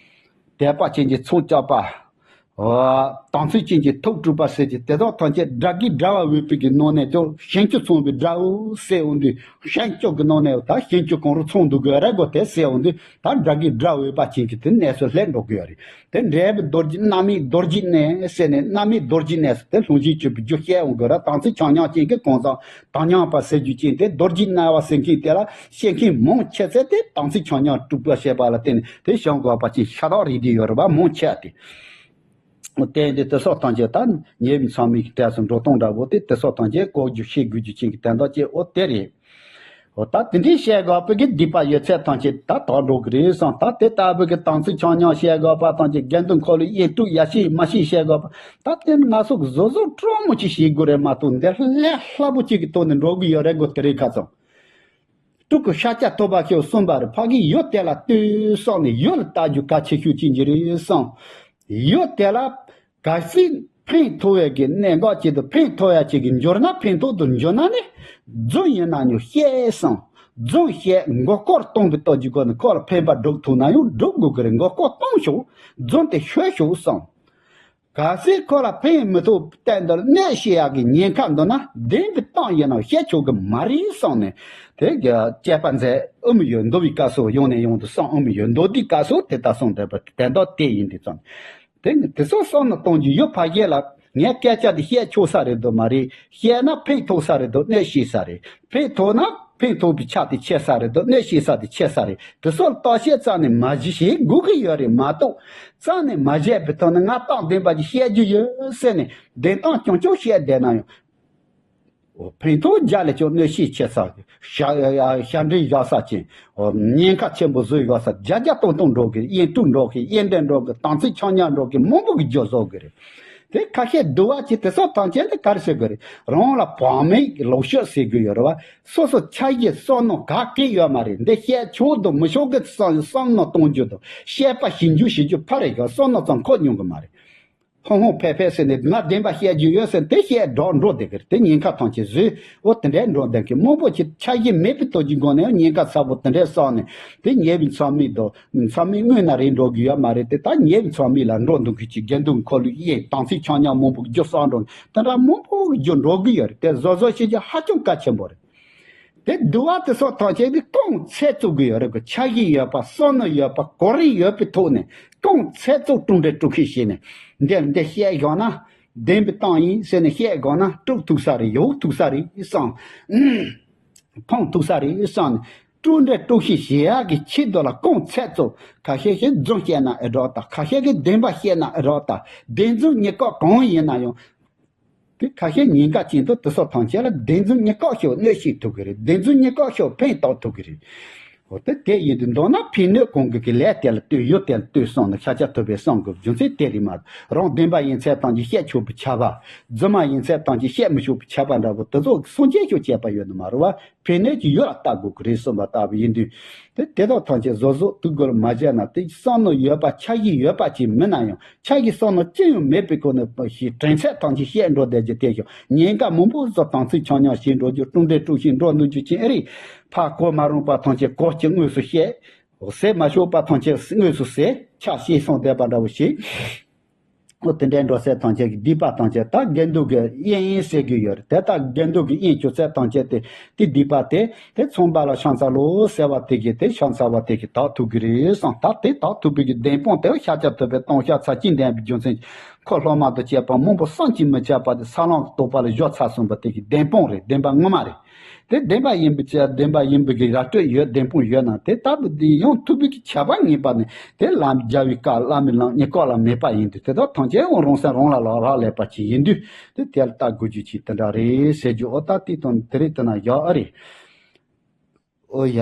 དད་པ་ཅན་གྱི་ཚོགས་བཅག་པ། འོ། དམ་ཚིག་ཅན་གྱི་ཐུགས་སྤྲུལ་པ་ཟེར་གྱི་དེ་དག་ཐམས་ཅད་དགྲ་བགེགས་དགྲ་བ་འོས་པའི་གི་ནང་ནས་ཀྱང་ཞིང་བཅུ་ཚང་བའི་དགྲ་བོ་ཟེར་འོང་དུས་ཞིང་བཅུ་གི་ནང་ནས་ད་ཞིང་བཅུ་གང་རུང་ཚང་འདུག་དགོས་རེད་གོ་དེ་ཟེར་འོང་དུས་ད་དགྲ་བགེགས་དགྲ་འོས་པ་ཅན་གྱི་དེ་གནས་སུ་སླེབས་འགྲོ་གི་ཡོད་རེད། དེ་འདྲའི་རྡོ་རྗེ་རྣམ་སྨིན་རྡོ་རྗེ་གནས་ཟེར་ནས་རྣམ་སྨིན་རྡོ་རྗེ་གནས་ཟེར་དེ་སློབ་ཆེན་བཅུ་པའི་རྒྱུ་བཤད་འོང་དགོས་ར་དམ་ཚིག་ཆ་མཉམ་ཅན་གྱི་གང་ཟག་དམ་ཉམས་པ་ཟེར་རྒྱུ་ཅན་དེ་རྡོ་རྗེ་གནས་པ་ཟེར་མཁན་དེ་ལ་བཤད་མཁན་མང་ཆེ་ཚད་དེ་དམ་ཚིག་ཆ་མཉམ་སྒྲུབ་པ་བྱེད་པ་ལ་བརྟེན་ནས་དེ་བྱང་དགོས་པ་ཅིག་ཤ་སྟག་རེད་དེ་ཡོད་རེད་པ་མང་ཆེ་བ་དེ། བརྟེན་དེ་དེ་སོགས་ཐམས་ཅད་ད་ཉེ་བའི་མཚམས་མེད་ཀྱི་གྲས་སུ་འགྲོ་སྟངས་འདྲ་པོ་དེ་དེ་སོགས་ཐམས་ཅད་གོ་རྒྱུ་ཤེས་དགོས་རྒྱུ་ཅན་གྱི་དོན་དག་ཅིག་འོ་དེ་རེད། འོ་ད་དེ་འདྲའི་བཤད་དགོས་པའི་གི་སྡིག་པ་ཡོད་ཚད་ཐམས་ཅད་ད་དག་འགྲོ་གི་རེད་བསམ་ད་དེ་ལྟ་བུའི་གི་དམ་ཚིག་ཆ་མཉམ་བཤད་དགོས་པ་ཐམས་ཅད་དགེ་འདུན་འཁོར་ལོའི་དབྱེན་དཀྲུག་ཡ་ཤེས་མ་ཤེས་བཤད་དགོས་པ་ད་དེ་ང་ཚོ་གི་བཟོ་བཟོ་སྤྲོ་མོ་ཅིག་བྱེད་དགོས་རེད་མ་གཏོགས་འདི་ལས་སླ་པོ་ཅིག་གི་ཐོག་ནས་འགྲོ་གི་ཡོད་རེད་གོ་དེ་རེད་ཁ་ཚང་། སྤྲུལ་སྐུ་ཤཱཀྱ་ཐུབ་པ་ཁྱོད་གསུངས་པ་རེད་ཕ་གི་ཡུལ་དེ་ལ་ལྟོས་བསམ་ནས་ཡུལ་ལ་ལྟ་རྒྱུ་གལ་ཆེ་ཤོས་ཅན་གྱི་རེད་བསམ། ཡུལ་དེ་ལ་གལ་སྲིད་ཕན་ཐོགས་ཡ་གི་གནད་འགག་ཅིག་དང་ཕན་ཐོགས་ཡ་ཅིག་གི་འབྱོར་ན་ཕན་ཐོགས་དང་འབྱོར་ན་ནི་རྫུན་ཡིན་ན་ཉོ་བཤད་བསམ། རྫུན་བཤད་མགོ་སྐོར་གཏོང་གི་ལྟོ་རྒྱུ་གོ་ནི་ཁོ་ལ་ཕན་པ་སྒྲུབ་ཐུབ་ན་ཡང་སྒྲུབ་དགོས་གི་རེད་མགོ་སྐོར་གཏོང་ཤོག་རྫུན་དེ་ཤོད་ཤོག་བསམ། གལ་སྲིད་ཁོ་ལ་ཕན་མི་ཐོགས་སྟེང་དུ་གནོད་བྱེད་ཡག་གི་ཉེན་ཁ་འདུག་ན་བདེན་པའི་གཏམ་ཡིན་ན་བཤད་ཆོག་གི་མ་རེད་བསམ་ནས་དེ་གི་དཔྱད་པ་མཛད་ཨུ་མི་ཡོད་མདོ་བའི་སྐབས་སུ་ཡོང་ནས་ཡོང་དུ་བསམ་ཨུ་མི་ཡོད་མདོ་སྡེའི་སྐབས་སུ་དེ་ལྟ་སོང་བསྡད་པ་དེ་འདྲ་དེ་ཡིན་དུས་ཙང་དེ་ནི་དེ་ཚོ་བསམ་ན་གཏོང་རྒྱུ་ཡོད་ཕ་གི་ལ་ངས་སྐད་ཆ་དེ་བཤད་ཆོག་ས་རེད་འདུག་མ་རེད་བཤད་ན་ཕན་ཐོགས་ས་རེད་འདུག་གནོད་བྱེད་ས་རེད། ཕན་ཐོགས་ན་ཕན་ཐོགས་པའི་ཆ་དེ་ཆེ་ས་རེད་དོ་གནོད་བྱེད་ས་དེ་ཆེ་ས་རེད་དེ་སོགས་བརྟག་དཔྱད་རྩ་ནས་མ་གཞི་བྱེད་དགོས་ཀྱི་ཡོད་རེད་མ་གཏོགས་རྩ་ནས་མ་བྱས་པའི་ཐོག་ནས་ང་རྟགས་བདེན་པ་ཅིག་བཤད་རྒྱུ་ཡོད་ཟེར་ནས་བདེན་སྟངས་རྐྱང་རྐྱང་བཤད་བསྡད་ན་ཡང་ཕན་ཐོགས་རྒྱ་ལས་ཀྱང་གནོད་བྱེད་ཆེ་ས་ཞབས་འདྲེན་བཞག་ས་ཅན་ཉེན་ཁ་ཆེན་པོ་བཟོས་ཡོད་ས་བརྒྱ་བརྒྱ་སྟོང་སྟོང་འགྲོ་གི་དབྱེན་དཀྲུག་འགྲོ་གི་དབྱེན་འབྲེལ་འགྲོ་གི་དམ་ཚིག་ཆ་མཉམ་འགྲོ་གི་མང་པོ་གི་རྒྱུ་བཟོ་གི་རེད། དེ་ཁ་ཤས་འདུལ་བ་ཅིག་དེ་སོགས་ཐམས་ཅད་ལ་ག་རེ་ཟེར་དགོས་རེད། རང་ལ་བག་མེད་ཀྱི་ལོག་ཤོས་ཟེར་དགོས་ཡོད་རེད་བ། སོ་སོ་ཆ་ཡི་བསམ་མནོ་ག་གེ་ཡོད་མ་རེད། འདི་བཤད་ཆོག་དང་མི་ཆོག་གི་བསམ་བསམ་མནོ་གཏོང་རྒྱུ་དང་བཤད་པ་ཞིབ་འཇུག་བྱེད་རྒྱུ་ཕར་རེད་ཡོད་བསམ་མནོ་ཙམ་འཁོར་མྱོང་གི་མ་རེད། ཧོང་ཧོང་ཕེ་ཕེ་ཟེར་ནས་ང་བདེན་པ་བཤད་རྒྱུ་ཡོད་ཟེར་དེ་བཤད་འགྲོ་འགྲོ་བསྡད་གི་རེད། དེ་ཉེན་ཁ་ཐམས་ཅད་བཟོས་འོ་དེ་འདྲའི་འགྲོ་བསྡད་གི་མང་པོ་ཅིག་ཆ་ཡི་མེད་པའི་དོ་ཅིག་སྒོ་ནས་ཉེན་ཁ་ཚ་པོ་དེ་འདྲའི་བསགས་ནས་དེ་ཉེ་བའི་མཚམས་མེད་དོ། མཚམས་མེད་དངོས་ན་རེད་འགྲོ་གི་ཡོད་མ་རེད་དེ་ད་ཉེ་བའི་མཚམས་མེད་ལ་འགྲོ་འདུག་གི་ཅིག་དགེ་འདུན་འཁོར་ལོ་གཡས་དམ་ཚིག་ཆ་མཉམ་མང་པོ་རྒྱུ་བསགས་འགྲོ་དེ་འདྲ་མང་པོ་རྒྱུ་འགྲོ་གི་ཡོད་རེད་དེ་བཟོ་བཟོ་བྱེད་རྒྱུ་ཧ་ཅང་གལ་ཆེན་པོ་རེད། དེ་འདུལ་བ་དེ་སོགས་ཐམས་ཅད་ནི་རྐང་ཚད་བཙུགས་གི་ཡོད་རེད་གི་ཆ་ཤས་ཡོད་པ་བསམ་མནོ་ཡོད་པ་གོ་རིམ་ཡོད་པའི་ཐོག་ནས་རྐང་ཚད་བཙུགས་དཀྲུག་འདྲེ་དཀྲུག་ཤིང་བྱས་ནས་འདིར་འདི་བཤད་དགོས་ན་བདེན་པའི་གཏམ་ཡིན་ཟེར་ནས་བཤད་དགོས་ན་དཀྲུག་ཐུབ་ས་རེད་ཡོང་ཐུབ་ས་རེད་བསམ། ཕང་ཐུག་ས་རེད་བསམ་ནས་དཀྲུག་འདྲེ་དཀྲུག་ཤིང་བྱེད་ཡག་གི་ཆེད་དུ་ལ་རྐང་ཚད་ཚོ་ཁ་ཤས་ཤིག་རྫུན་བཤད་ན་ཨེ་འགྲོ་ད་ཁ་ཤས་ཀྱིས་བདེན་པ་བཤད་ན་ཨེ་འགྲོ་ད་བདེན་རྫུན་གཉིས་ཀ་གང་ཡིན་ན་ཡང་དེ་ཁ་ཤས་ཉེན་ཁ་ཅན་དུ་དེ་སོགས་ཐམས་ཅད་ལ་བདེན་རྫུན་གཉིས་ཀ་ཤོག་གནོད་བྱེད་ཐུབ་ཀྱི་རེད། བདེན་རྫུན་གཉིས་ཀ་ཤོག་ཕན་ཐོགས་ཐུབ་ཀྱི་རེད། འོ་དེ་དེ་ཡིན་དུས་མདོར་ན་ཕན་གནོད་གང་གི་གི་ལས་དེ་ལ་ལྟོས་ཡོད་དེ་ལ་ལྟོས་བསམ་ནས་ཤཱཀྱ་ཐུབ་པས་གསུངས་དགོས་རྒྱུ་མཚན་དེ་རེད་མ་གཏོགས་རང་བདེན་པ་ཡིན་ཚད་ཐམས་ཅད་བཤད་ཆོག་པའི་ཆ་བ། རྫུན་མ་ཡིན་ཚད་ཐམས་ཅད་བཤད་མི་ཆོག་པའི་ཆ་བ་འདྲ་པོ་དེ་ཚོ་སངས་རྒྱས་ཤོག་བྱས་པ་ཡོད་ནི་མ་རེད་བ། ཕན་གནོད་ཀྱི་ཡུལ་ལ་ལྟ་དགོས་ཀྱི་རེད་གསུངས་པ་ལྟ་བུ་ཡིན་དུས། དེ་དེ་དག་ཐམས་ཅད་བཟོ་བཟོ་དུས་འགོར་མ་བྱས་ན་དེ་བསམ་མནོ་ཡོད་པ་ཆ་ཤས་ཡོད་པ་ཅིག་མིན་ན་ཡང་ཆ་ཤས་བསམ་མནོ་ཅི་ཡང་མེད་པའི་སྒོ་ནས་ཞིག་དྲན་ཚད་ཐམས་ཅད་བཤད་འགྲོ་བསྡད་ཀྱི་དེ་ཞོག་ཉེན་ཁ་མང་པོ་བཟོ་དམ་ཚིག་ཆ་མཉམ་བྱེད་འགྲོ་རྒྱུ་དཀྲུག་འདྲེ་དཀྲུག་ཤིང་འགྲོ་འདུག་རྒྱུ་ཅན་ཨེ་རེད། ཕར་གོ་མ་རུང་པ་ཐམས་ཅད་གོ་གཅིག་དངོས་སུ་བཤད། ཟེར་མ་ཆོག་པ་ཐམས་ཅད་དངོས་སུ་ཟེར་ཆ་ཤས་སོང་བསྡད་པ་འདྲ་བོ་ཞིག་ཨོ་དེ་འདྲའི་འགྲོ་ས་ཐམས་ཅད་ཀྱི་སྡིག་པ་ཐམས་ཅད་ད་དགེ་འདུན་གྱི་དབྱེན་ཟེར་གྱི་ཡོད་རེད། དེ་ལྟར་དགེ་འདུན་གྱི་དབྱེན་གྱི་ཚད་ཐམས་ཅད་དེ་དེ་སྡིག་པ་དེ་དེ་མཚུངས་པ་ལ་ཕྱག་འཚལ་ལོ་ཟེར་བ་དེ་གི་དེ་ཕྱག་འཚལ་བ་དེ་གི་དག་ཐུབ་ཀྱི་རེད་བསམ། ད་དེ་དག་ཐུབ་པའི་གི་བདེན་དཔང་དེ་ཤཱཀྱ་ཐུབ་པའི་སྟོང་ཤ་ཚ་གཅིག་ལྡན་པའི་རྒྱུ་མཚན་གྱིས་འཁོར་སློབ་མ་དང་བཅས་པ་མང་པོ་བསམ་གྱིས་མི་ཁྱབ་པ་དེ་ས་ལམ་རྟོགས་པ་ལ་གཞོལ་ཚར་སོང་བ་དེ་གི་བདེན་དཔང་རེད། བདེན་པ་ངོ་མ་རེད། དེ་བདེན་པ་ཡིན་པའི་ཕྱིར་བདེན་པ་ཡིན་པའི་གི་ར་སྤྲོད་ཡོད། བདེན་དཔང་ཡོད་ན་དེ་ལྟ་བུ་དེ་ཡང་ཐུབ་པའི་གི་ཁྱད་པར་ངེས་པ་ནི་དེ་ལམ་རྒྱལ་བའི་བཀའ་བླ་མའི་ལམ་ཉེ་བཀའ་ལ་མེད་པ་ཡིན་དུས་དེ་དག་ཐམས་ཅད་འོ་རང་སེམས་རང་ལ་ལ་རག་ལས་པ་ཅིག་ཡིན་དུས་དེ་དེ་ལ་ལྟ་དགོས་རྒྱུ་ཅིག་དེ་འདྲ་རེད་ཟེར་རྒྱུ། ཨོ་ད་དེ་དང་དེ་རེད། དེ་ན་ཡག་ཨ་རེད། ཨོ་ཡ།